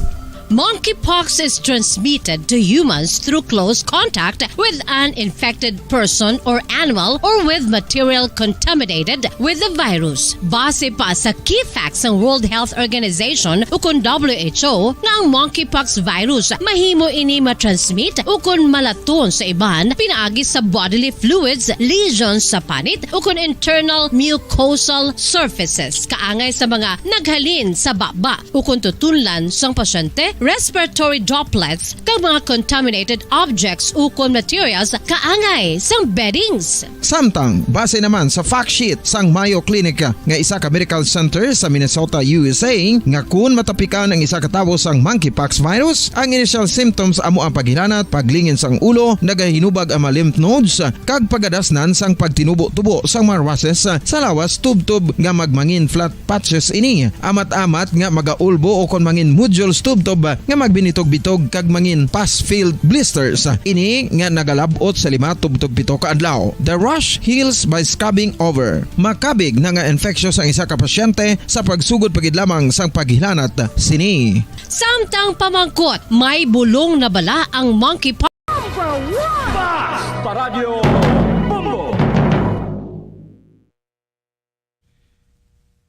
Monkeypox is transmitted to humans through close contact with an infected person or animal or with material contaminated with the virus. Base pa sa key facts sang World Health Organization ukon W H O nga ang monkeypox virus mahimo ini matransmit ukon malaton sa iban pinaagi sa bodily fluids, lesions sa panit ukon internal mucosal surfaces kaangay sa mga naghalin sa baba ukon tutunlan sang pasyente, respiratory droplets, kag mga contaminated objects ukon materials kaangay sang beddings. Samtang, base naman sa fact sheet sang Mayo Clinic nga isa ka medical center sa Minnesota, U S A, nga kun matapikan ang isa ka tawo sang monkeypox virus, ang initial symptoms amo ang paghilanat, paglingin sang ulo, nagahinubag ang mga lymph nodes, kag pagadasnan sang pagtinubo-tubo sang mga rushes sa lawas tubtob nga magmangin flat patches ini, amat-amat nga magaulbo ukon mangin nodules tubtob nga magbinitog-bitog kag mangin pus-filled blisters. Ini nga nagalab-ot sa lima tubtob pito ka adlaw. The rash heals by scabbing over. Makabig na nga infectious ang isa ka pasyente sa pagsugod pa gid lamang sang paghilanat sini. Samtang pamangkot, may bulong na bala ang monkeypox? Number one! Basta Radyo Bombo!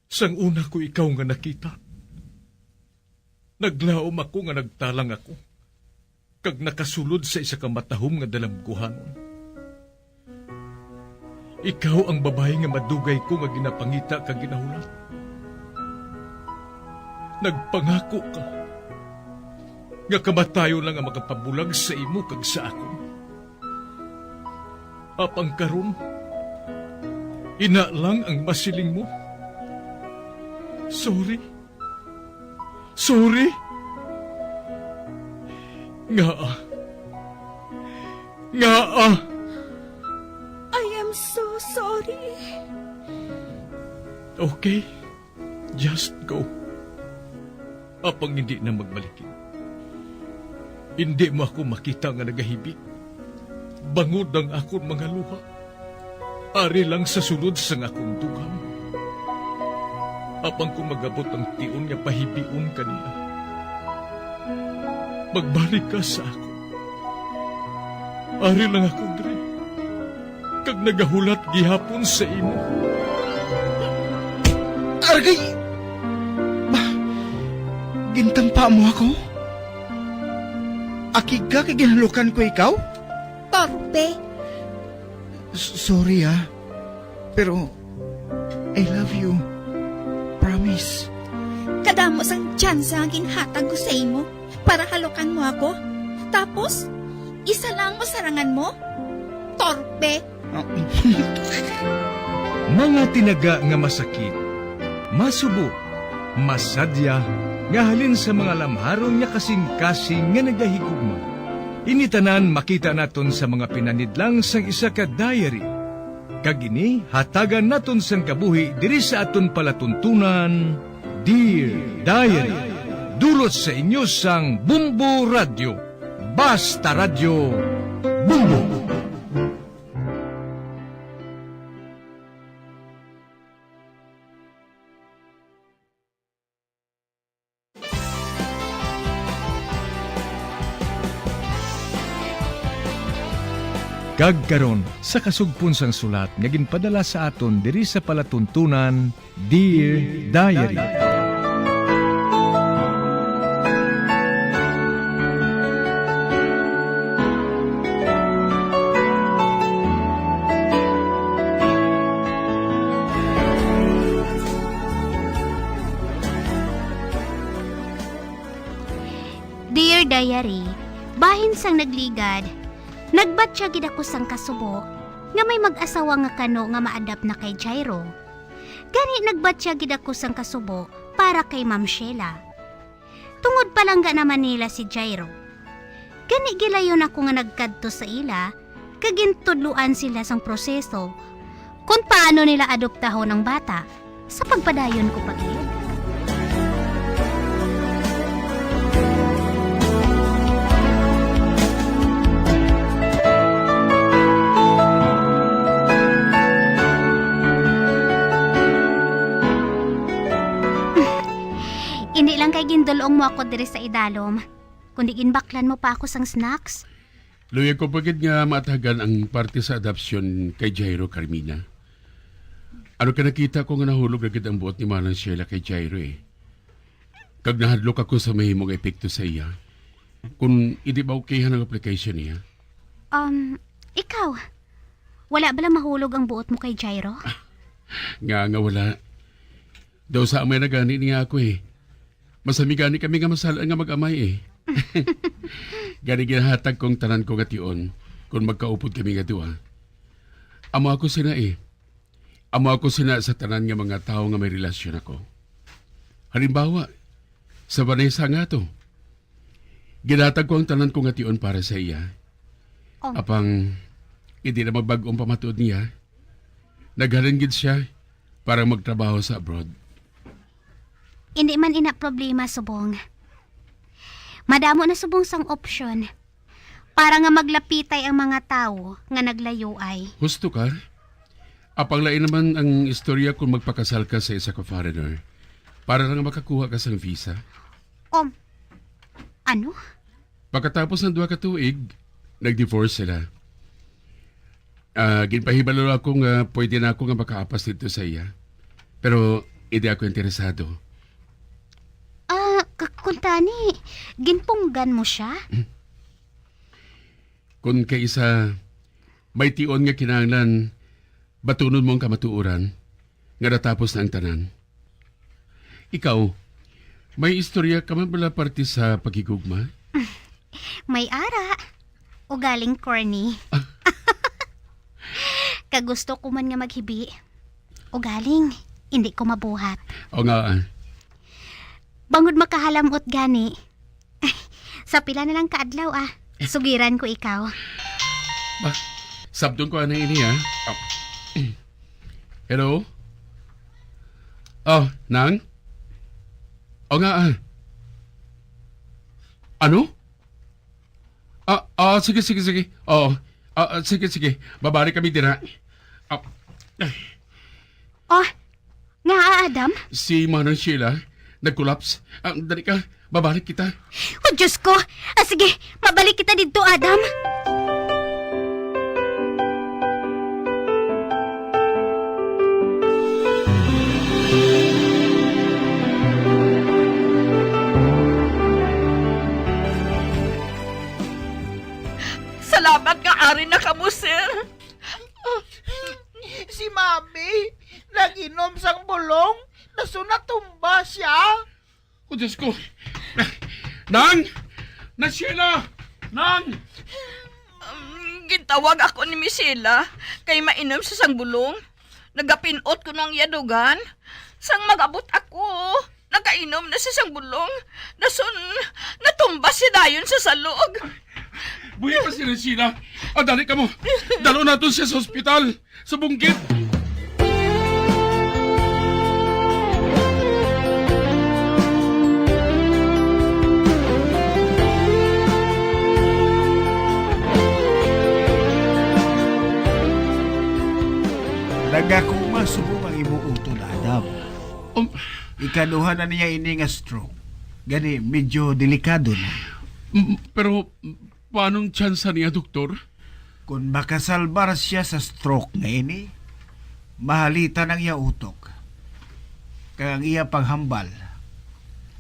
Sang una ko ikaw nga nakita, naglaom ako nga nagtalang ako, kag nakasulod sa isa ka matahom nga dalamguhanon. Ikaw ang babayi nga madugay ko nga ginapangita kag ginahulat. Nagpangako ka nga kamatayon lang ang makapabulag sa imo kag sa akon. Apang karon, ina lang ang masiling mo. Sorry. Sorry. Ngaa? Ngaa? I am so sorry. Okay, just go. Apang hindi na magbalikin. Hindi mo ako makita nga nagahibi, bangod ang akon mga luha. Ari lang sa sulod sang akon dugang. Apang kon mag-abot ang tion nga pahibion ka niya, magbalik ka sa akon. Ari lang ako diri, kag nagahulat gihapon sa imo. Argay! Ba, gintampa mo ako? Akig ka kay ginhalukan ko ikaw? Torpe. S-, sorry, ah. Pero, I love you. Promise. Kadamo sang tsansa nga ginhatag ko sa imo para halukan mo ako. Tapos, isa lang mo sarangan mo? Torpe. Mga tinaga nga masakit, masubo, masadya, nga halin sa mga lamharon nga kasing-kasing nga nagahigugma. Ini tanan makita naton sa mga pinanidlang sang isa ka diary. Kag ini hatagan naton sang kabuhi diri sa aton palatuntunan, Dear Diary. Dulot sa inyo sang Bumbo Radyo. Basta Radyo, Bumbo. Kag karon, sa kasugpon sang sulat nga ginpadala sa aton diri sa palatuntunan, Dear Diary. Dear Diary, bahin sang nagligad, nagbatya gid ako sang kasubo nga may mag-asawa nga kano nga maadap na kay Jairo. Gani nagbatya gid ako sang kasubo para kay Ma'am Sheila. Tungod palangga naman nila si Jairo. Gani gilayon ako nga nagkadto sa ila, kag gintudloan sila sang proseso kon paano nila adoptahon ang bata. Sa pagpadayon ko pa gid. Indi lang kay gindul-ong mo ako diri sa idalom, kundi ginbaklan mo pa ako sang snacks. Luyag ko pa gid nga maatagan ang parte sa adopsyon kay Jairo, Carmina. Ano ka, nakita ko nga nahulog na gid ang buot ni Manang Sheila kay Jairo, eh. Kag nahadlok ako sa mahimo nga epekto sa iya. Kung hindi ba okay ang application niya? Um, ikaw, wala bala mahulog ang buot mo kay Jairo? Nga, nga wala. Daw sa amay na gani niya ako, eh. Masami gani kami nga masal-an nga mag-amay, eh. Gani ginahatag kong tanan ko nga tion kung magkaupod kami nga duha. Amo ako sina, eh. Amo ako sina sa tanan nga mga tawo nga may relasyon ako. Halimbawa, sa Vanessa nga to. Ginatag ko ang tanan ko nga tion para sa iya. Oh. Apang, hindi na magbag-ong pamatuod niya. Naghalin gid siya para magtrabaho sa abroad. Hindi man ina problema, subong. Madamo na subong sang opsyon para nga maglapitay ang mga tawo nga naglayuay. Husto ka? Apang lain naman ang istorya kung magpakasal ka sa isa ka foreigner para lang makakuha ka sang visa. Um, ano? Pagkatapos ng duha ka tuig, nag-divorce sila. Ah, ginpahibalo ako nga pwede na ako nga makaapas dito sa iya. Pero hindi ako interesado. Ah, k-, kuntani, ginpunggan mo siya? Kung kaisa, may tion nga kinahanglan, batunon mo ang kamatuoran nga natapos na ang tanan. Ikaw, may istorya ka man bala parte sa paghigugma? May ara. Ugaling corny. Ah. Kagusto ko man nga maghibi. Ugaling, hindi ko mabuhat. O nga, ah. Bangod makahalamot gani. Sa pila na lang ka adlaw, ah. Sugiran ko ikaw. Ah, sabton ko anay ini, ha? Hello? Oh, Nang? O nga, ah. Ano? Ah, ah, sige, sige, sige. Oo. Ah, ah, sige, sige. Babalik kami dira. Ah, Oh, nga, Adam? Si Manang Sheila, nag-collapse. Ah, dali ka, babalik kita. Oh, Diyos ko! Ah, sige, mabalik kita didto, Adam. Salamat nga ari na kamo, sir. Si Mami, nag-inom sang bulong, dason natumba siya. Oh, Diyos ko. Nang! Nang Sheila! Nang! Um, gintawag ako ni Miss Sheila kay mainom sa sang bulong. Nagapinot ko ang iya dugan. Sang mag-abot ako, nakainom na sa sang bulong. Dason, natumba siya dayon sa salog. Buhi pa si Regina. Ah, dali kamo. Dalo naton siya sa ospital. Sa bungkit. Nagakuma subong ang imo utod, Adam. Um, Ikaduha na niya ini nga stroke. Gani, medyo delikado na. m- pero, paanong tsansa niya, doktor? Kung makasalbar siya sa stroke nga ini, mahalitan ang iya utok. Kag ang iya paghambal,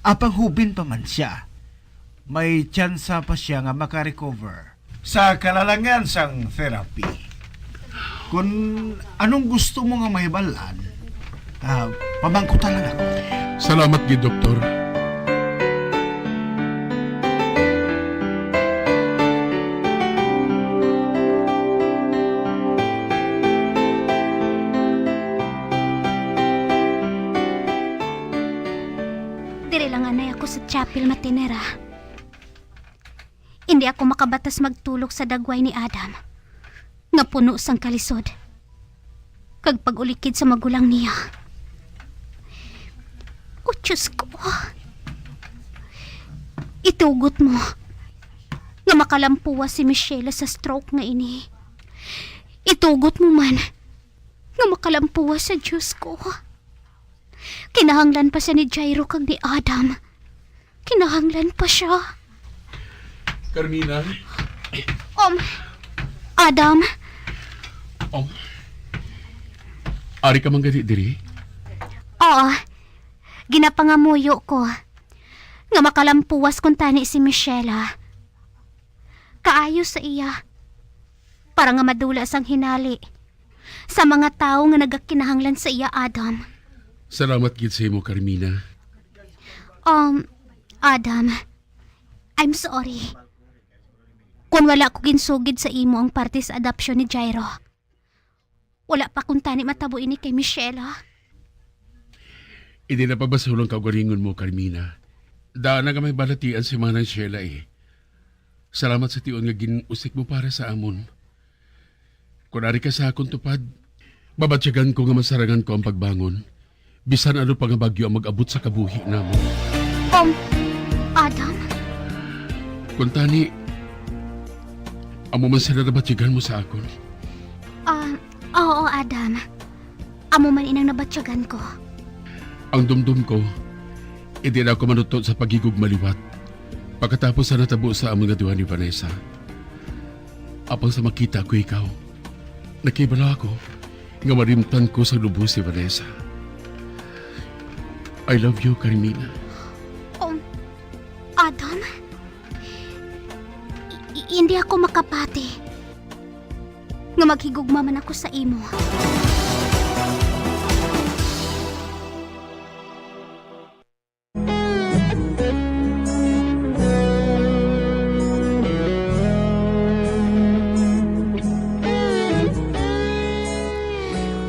apang hubin pa man siya, may tsansa pa siya nga makarecover sa kalalangan sang therapy. Kung anong gusto mo nga mahibal-an, ah, pamangkutan lang ako. Salamat gid, doktor. Diri lang anay ako sa chapel matinera. Hindi ako makabatas magtulog sa dagway ni Adam, nga puno sang kalisod, kag pag-ulikid sa magulang niya. O Diyos ko, itugot mo nga makalampuwas si Michelle sa stroke nga ini. Itugot mo man nga makalampuwas sa Diyos ko. Kinahanglan pa siya ni Jairo kag ni Adam. Kinahanglan pa siya. Carmina, Um, Adam, um, ari ka man gani diri? Oo. Ginapangamuyo ko nga makalampuwas kuntani si Michelle. Kaayo sa iya. Para nga madula sang hinali sa mga tawo nga nagakinahanglan sa iya, Adam. Salamat gid sa imo, Carmina. Um, Adam, I'm sorry. Kung wala ko ginsugid sa imo ang parte sa adoption ni Jairo, wala pa kuntani matabo ini kay Michelle, ha? Hindi na pabasol ang kaugalingon mo, Carmina. Daan na nga may balatian si Manang Sheila, eh. Salamat sa tion nga gin-usik mo para sa amon. Kung ari ka sa akon tupad, babatyagan ko nga masarangan ko ang pagbangon, bisan ano pa nga bagyo ang mag-abot sa kabuhi namon. Um, Adam? Kuntani, amo man sila nabatyagan mo sa akon. Ah, oo, Adam. Amo man inang nabatyagan ko. Ang dumdom ko, hindi na ako manuto sa paghigugma liwat pagkatapos sa natabo sa amon nga duha ni Vanessa. Apang sa makita ko ikaw, nakibalo ako nga malimtan ko sa lubos si Vanessa. I love you, Carmina. Um, Adam? I- i- hindi ako makapati nga maghigugma man ako sa imo.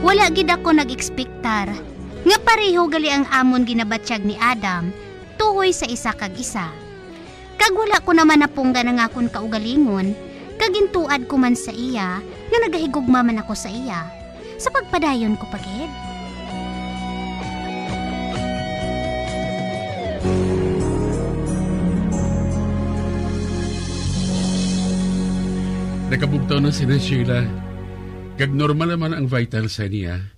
Wala gid ako nag-ekspektar nga pareho gali ang amon ginabatyag ni Adam tuhoy sa isa kag isa. Kag wala ko naman napunggan ang akon kaugalingon, Kag gintuad ko man sa iya nga nagahigugma man ako sa iya, sa pagpadayon ko pa gid. Nakabugtaw na si Sheila, kag normal naman ang vital sa niya.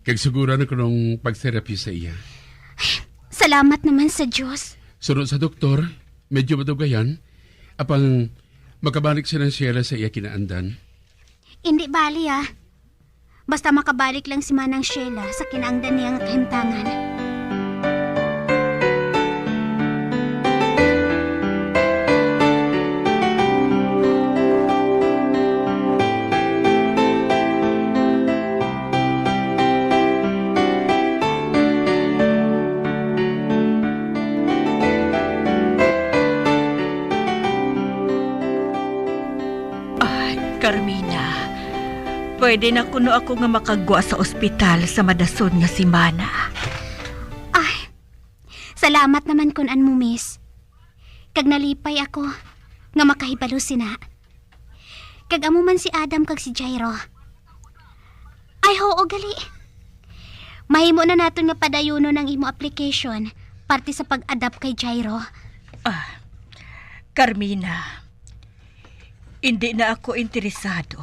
Kag sugura na kuno ang pag-therapy sa iya. Salamat naman sa Dios. Suno sa doktor, medyo madugayan, apang makabalik si Nang Sheila sa iya kinaandan. Indi bali, ah. Basta makabalik lang si Manang Sheila sa kinaangdan niya nga kahimtangan. Ay, Carmina, pwede na kuno ako nga makagwa sa ospital sa madason nga semana. Ay, salamat naman kun an mo, miss. Kag nalipay ako nga makahibalo sina. Kag amo man si Adam kag si Jairo. Ay, hoo, gali. Mahimo na naton nga padayonon ang imo application parte sa pag-adopt kay Jairo. Ah, Carmina, hindi na ako interesado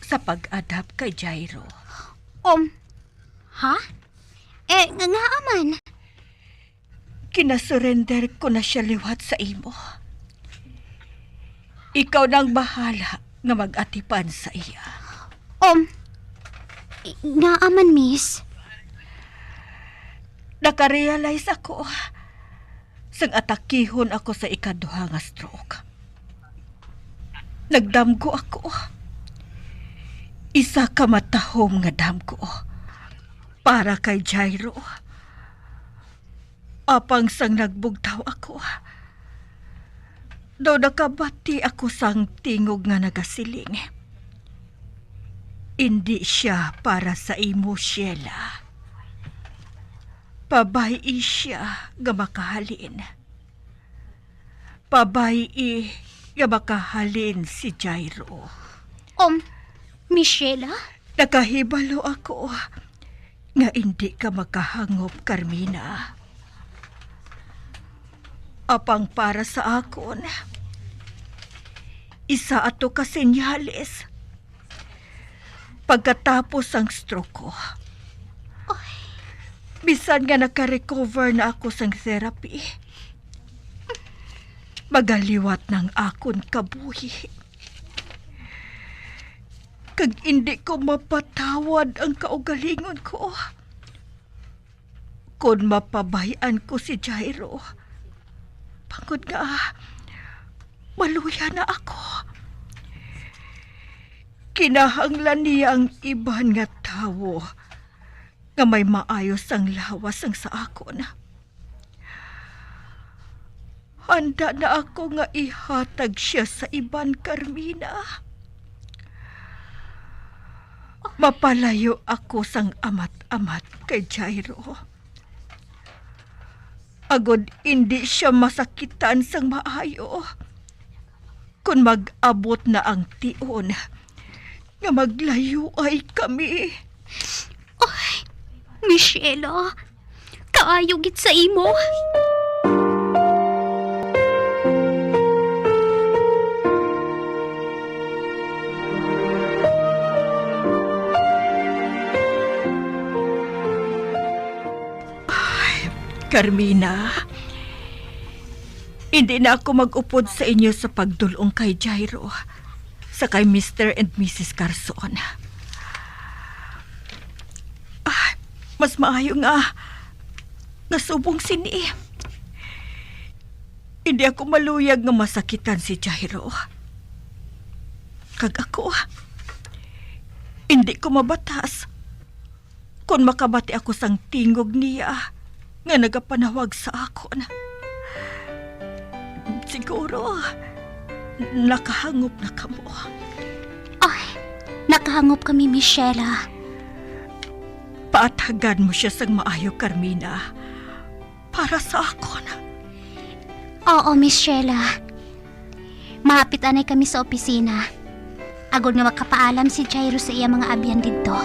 sa pag-adopt kay Jairo. Um, ha? Eh, nga, ngaa man? Ginasurrender ko na sia liwat sa imo. Ikaw na ang bahala nga mag-atipan sa iya. Um, i- ngaa man, miss? Nakarealize ako sang atakihon ako sa ikaduha nga stroke. Nagdamgo ako. Isa ka matahom nga damgo para kay Jairo. Apang sang nagbugtaw ako, daw nakabati ako sang tingog nga nagasiling, "Indi sia para sa imo, Sheila. Pabay-i sia nga makahalin." Pabay-i nga makahalin si Jairo. Um, Miss Sheila? Nakahibalo ako nga indi ka makahangop, Carmina. Apang para sa akon, isa ato ka senyales pagkatapos sang stroke ko. Bisan nga naka-recover na ako sang therapy, magaliwat na ang akon kabuhi. Kag indi ko mapatawad ang kaugalingon ko. Kon mapabay-an ko si Jairo, bangod nga maluya na ako, kinahanglan niya ang iban nga tawo nga may maayo sang lawas sang sa akon. Handa na ako nga ihatag sia sa iban, Carmina. Mapalayo ako sang amat-amat kay Jairo, agod indi sia masakitan sang maayo kon mag-abot na ang tion nga maglayuay kami. Ay, Michela, kaayo gid sa imo. Ay, Carmina, hindi na ako mag-upod sa inyo sa pagdul-ong kay Jairo sa kay Mister and Missus Carson. Ah, mas maayo nga, nga subong sini. Hindi ako maluyag nga masakitan si Jairo. Kag ako, hindi ko mabatas kon makabati ako sang tingog niya nga nagapanawag sa akon. Siguro, nakahangop na kamo. Ay, nakahangop kami, Michela. Paatagan mo siya sang maayo, Carmina, para sa akon. Oo, Michela. Mahapit anay kami sa opisina, agod nga makapaalam si Jairo sa iya mga abyan didto.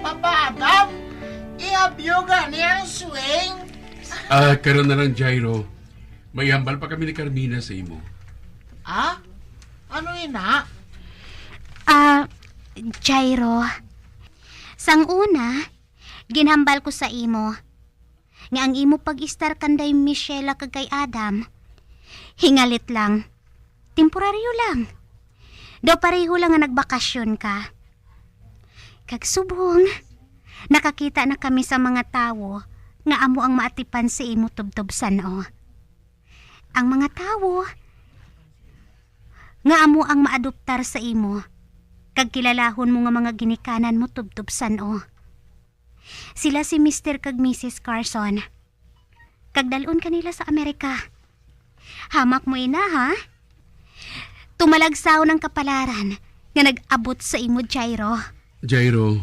Papa Adam, ihabyo gani ang swing? Ah, karon na lang, Jairo. May hambal pa kami ni Carmina sa imo. Ah? Ano ina? Ah, Jairo, sang una, ginhambal ko sa imo nga ang imo pag-istar kanday Michela kag kay Adam, hingalit lang, temporaryo lang. Daw pareho lang nga nagbakasyon ka. Kag subong, nakakita na kami sa mga tawo nga amo ang maatipan sa imo tubtob san-o. Ang mga tawo nga amo ang maadoptar sa imo, kag kilalahon mo nga mga ginikanan mo tubtob san-o. Sila si Mister kag Missus Carson, kag dal-on ka nila sa Amerika. Hamak mo ina, ha? Tumalagsahon ang kapalaran nga nag-abot sa imo, Jairo. Jairo,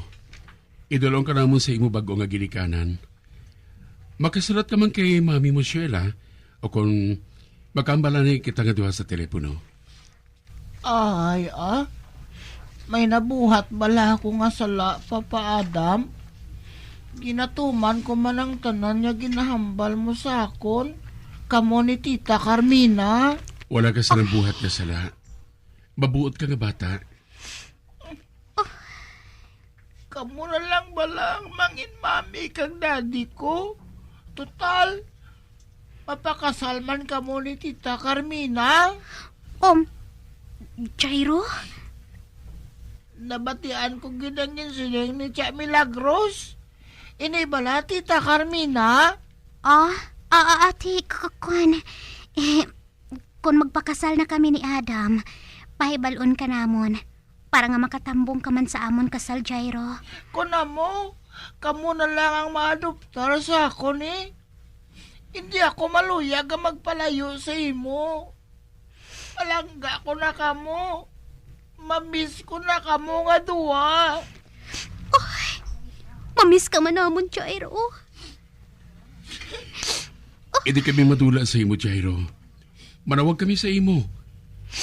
idulong ka namon sa imo bag-o nga ginikanan. Makasulat ka man kay Mami mo, Sheila, o kung magkambala na kita nga duha sa telepono. Ay, ah? May nabuhat bala ako nga sala, Papa Adam? Ginatuman ko man ang tanan nga ginahambal mo sa akon, kamo ni Tita Carmina. Wala ka sa nabuhat nga sala. Mabuot ka nga bata. Kamo na lang bala ang mangin mami kag daddy ko. Total, mapakasal man kamo ni Tita Carmina. Um, Jairo? Nabatian ko gid ang ginsiling ni Tia Milagros. Ini bala, Tita Carmina? Ah, ah, ah, ate, k-, k-, kwan. Eh, kung magpakasal na kami ni Adam, pahibal-on ka namon, para nga makatambong ka man sa amon kasal, Jairo. Kung amo, kamo na lang ang maadoptar sa akon, eh. Hindi ako maluyag nga magpalayo sa imo. Palangga ko na kamo. Mamiss ko na kamo nga duha. Ay, mamiss ka man namon, Jairo. Hindi kami madula sa imo, Jairo. Manawag kami sa imo.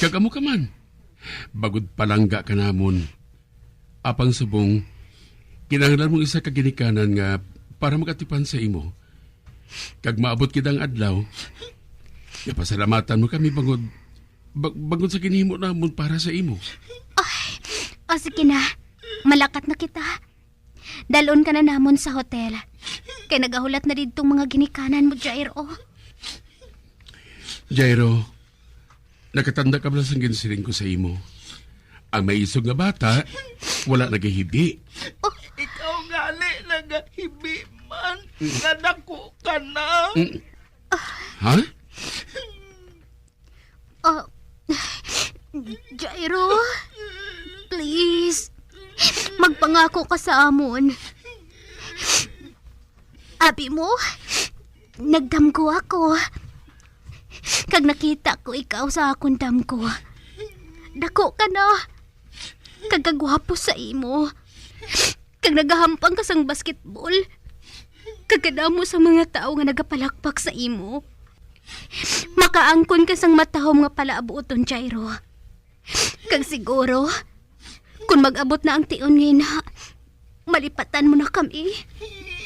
Kag amo ka man. Bagod palangga ka namon. Apang subong, kinahanglan mo isa ka ginikanan nga para magatipan sa imo. Kag maabot gid ang adlaw, nga pasalamatan mo kami bangod, ba-, bangod sa ginhimo namon para sa imo. Ay, o sige na. Malakat na kita. Dalon ka na namon sa hotel. Kay nagahulat na didtong mga ginikanan mo, Jairo. Jairo, nakatanda ka bala sang ginsiling ko sa imo? Ang may isog nga bata, wala nagahibi. Ikaw gani nagahibi man, nga dako ka na. Mm. Ha? Ah, Jairo, please, magpangako ka sa amon. Abi mo, nagdamgo ako. Kag nakita ko ikaw sa akon damgo. Dako ka na. Kag kagwapo sa imo. Kag nagahampang ka sang basketball. Kag kadamo sa mga tawo nga nagapalakpak sa imo. Makaangkon ka sang matahom nga palaabuton, Jairo. Kag siguro, kung mag-abot na ang tion nga ina, malipatan mo na kami.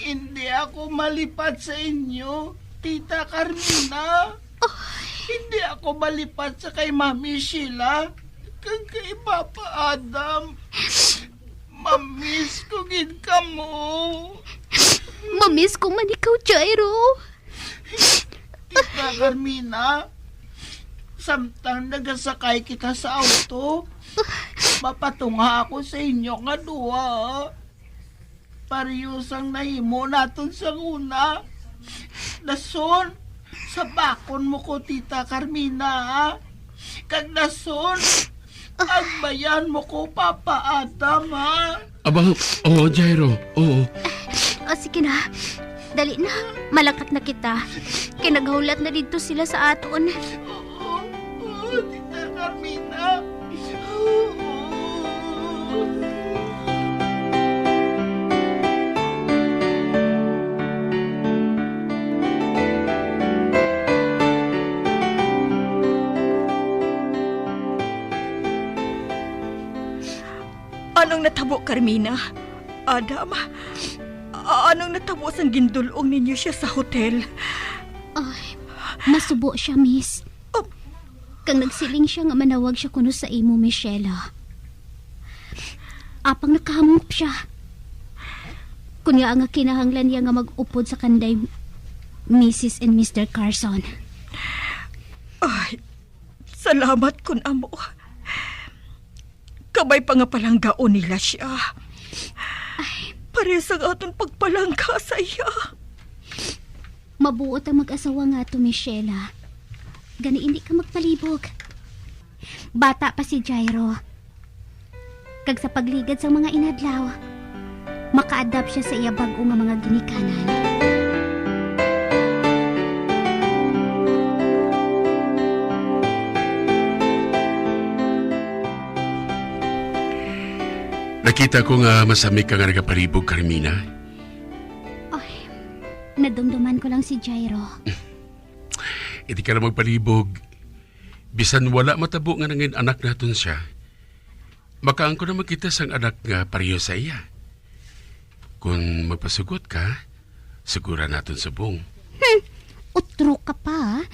Hindi ako malipat sa inyo, Tita Carmina. Hindi ako malipat sa kay Mami Sheila kag kay Papa Adam. Mamiss ko gid kamo. Mamiss ko man ikaw, Jairo. Tita Carmina, samtang nagasakay kita sa auto, mapatunga ako sa inyo nga duha. Pareho sang nahimo naton sa una. Dason, sabakon mo ko, Tita Carmina, ha? Kag dason, agbayan mo ko, Papa Adam, ha? Aba, oo, Jairo, oo. O, sige na. Dali na, malakat na kita. Kay naghulat na didto sila sa aton. Oo, oo, Tita Carmina. Oo. Anong natabo, Carmina? Adam, a-, anong natabo sang gindul-ong ninyo sia sa hotel? Ay, masubo sia, miss. Oh. Kag nagsiling sia nga manawag sia kuno sa imo, Miss Sheila. Apang nakahamok sia. Kunya nga kinahanglan niya nga mag-upod sa kanday Missus and Mister Carson. Ay, salamat kun amo. Kabay pa nga palanggaon nila sia. Ay. Pareho sang aton pagpalangga sa iya. Mabuot ang mag-asawa nga ato, Miss Sheila. Gani, hindi ka magpalibog. Bata pa si Jairo. Kag sa pagligad sang mga inadlaw, maka-adapt sia sa iya bag-o nga mga ginikanan. Nakita ko nga masami ka nga nagapalibog, Carmina. Ay, nadumduman ko lang si Jairo. Hindi ka na magpalibog. Bisan wala matabo nga nangin-anak naton sia, makaangkon naman kita sang anak nga pareho sa iya. Kung magpasugot ka, suguran naton subong. Hmm, utro ka pa, ah.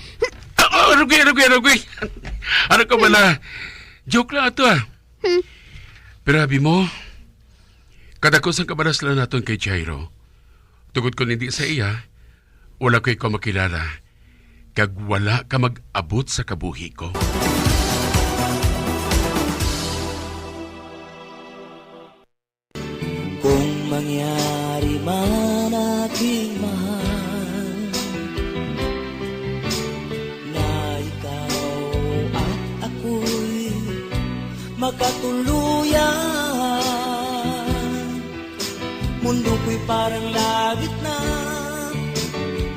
Ah, ah, arugoy, arugoy, arugoy. Ano ka bala? Joke lang ato, ah. Hmm. Pero abi mo, kadako sang kabalas lang naton kay Jairo. Tungod kung hindi sa iya, wala ko ikaw makilala, kag wala ka mag-abot sa kabuhi ko. Kung mangyari man, aking mahal, na ikaw at ako'y magkatuluyan, mundo ko'y parang langit na,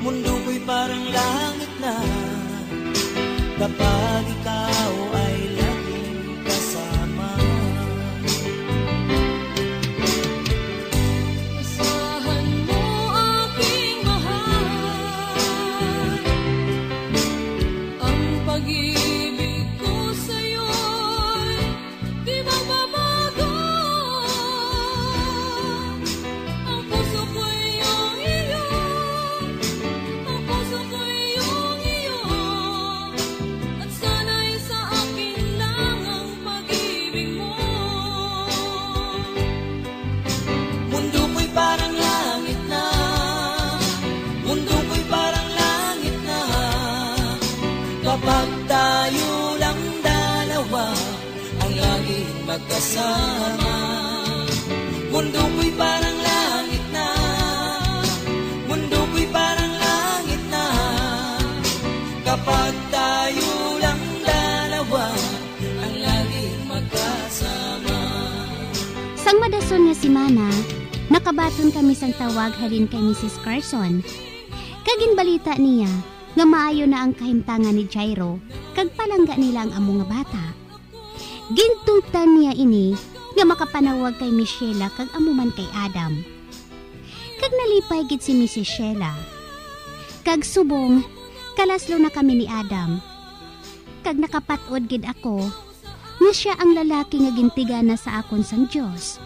mundo ko'y parang langit na, kapag ikaw ay laging kasama. Asahan mo, aking mahal, ang pag-ibig ko sa'yo'y di magbabago. Ang puso ko'y iyong iyo, ang puso ko'y iyong iyo, at sana'y sa akin lang ang pag-ibig mo. Mundo ko'y parang langit na, mundo ko'y parang langit na, kapag tayo lang dalawa ang laging magkasama. Mundo ko'y parang langit na, mundo ko'y parang langit na, kapag tayo lang dalawa ang laging magkasama. Sang madason nga semana, nakabaton kami sang tawag halin kay Missus Carson, kag ginbalita niya nga maayo na ang kahimtangan ni Jairo, kag palangga nila ang amo nga bata. Gintugtan niya ini nga makapanawag kay Miss Sheila kag amo man kay Adam. Kag nalipay gid si Missus Sheila. Kag subong, kalaslo na kami ni Adam. Kag nakapat-od gid ako nga sia ang lalaki nga gintigana sa akon sang Dios.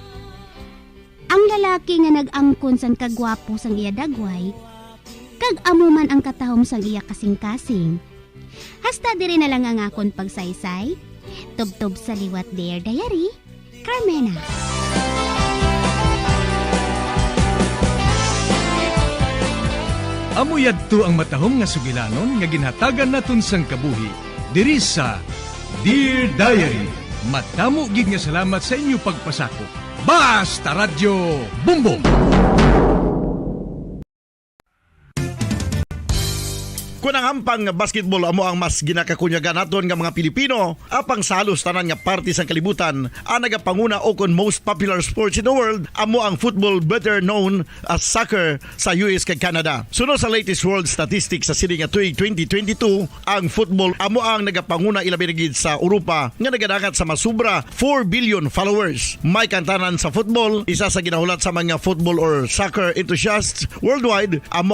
Ang lalaki nga nag-angkon sang kagwapo sang iya dagway, kag amo man ang katahom sang iya kasingkasing. Hasta diri na lang ang akon pagsaysay. Tubtob sa liwat, Dear Diary, Carmena. Amo yadto ang matahom nga sugilanon nga ginhatagan naton sang kabuhi diri sa Dear Diary. Madamo gid nga salamat sa inyo pagpasakop. Basta Radyo Bombo! Kon ang hampang nga basketball amo ang mas ginakakunyagan naton nga mga Pilipino, apang sa halos tanan nga parte sang kalibutan, ang nagapanguna o kon most popular sports in the world amo ang football, better known as soccer, sa U S kag Canada. Suno sa latest world statistics sa sini nga tuig twenty twenty-two, ang football amo ang nagapanguna, ilabi na gid sa Europa, nga nagadangat sa masubra four billion followers. May kantanan sa football, isa sa ginahulat sa mga football or soccer enthusiasts worldwide, amo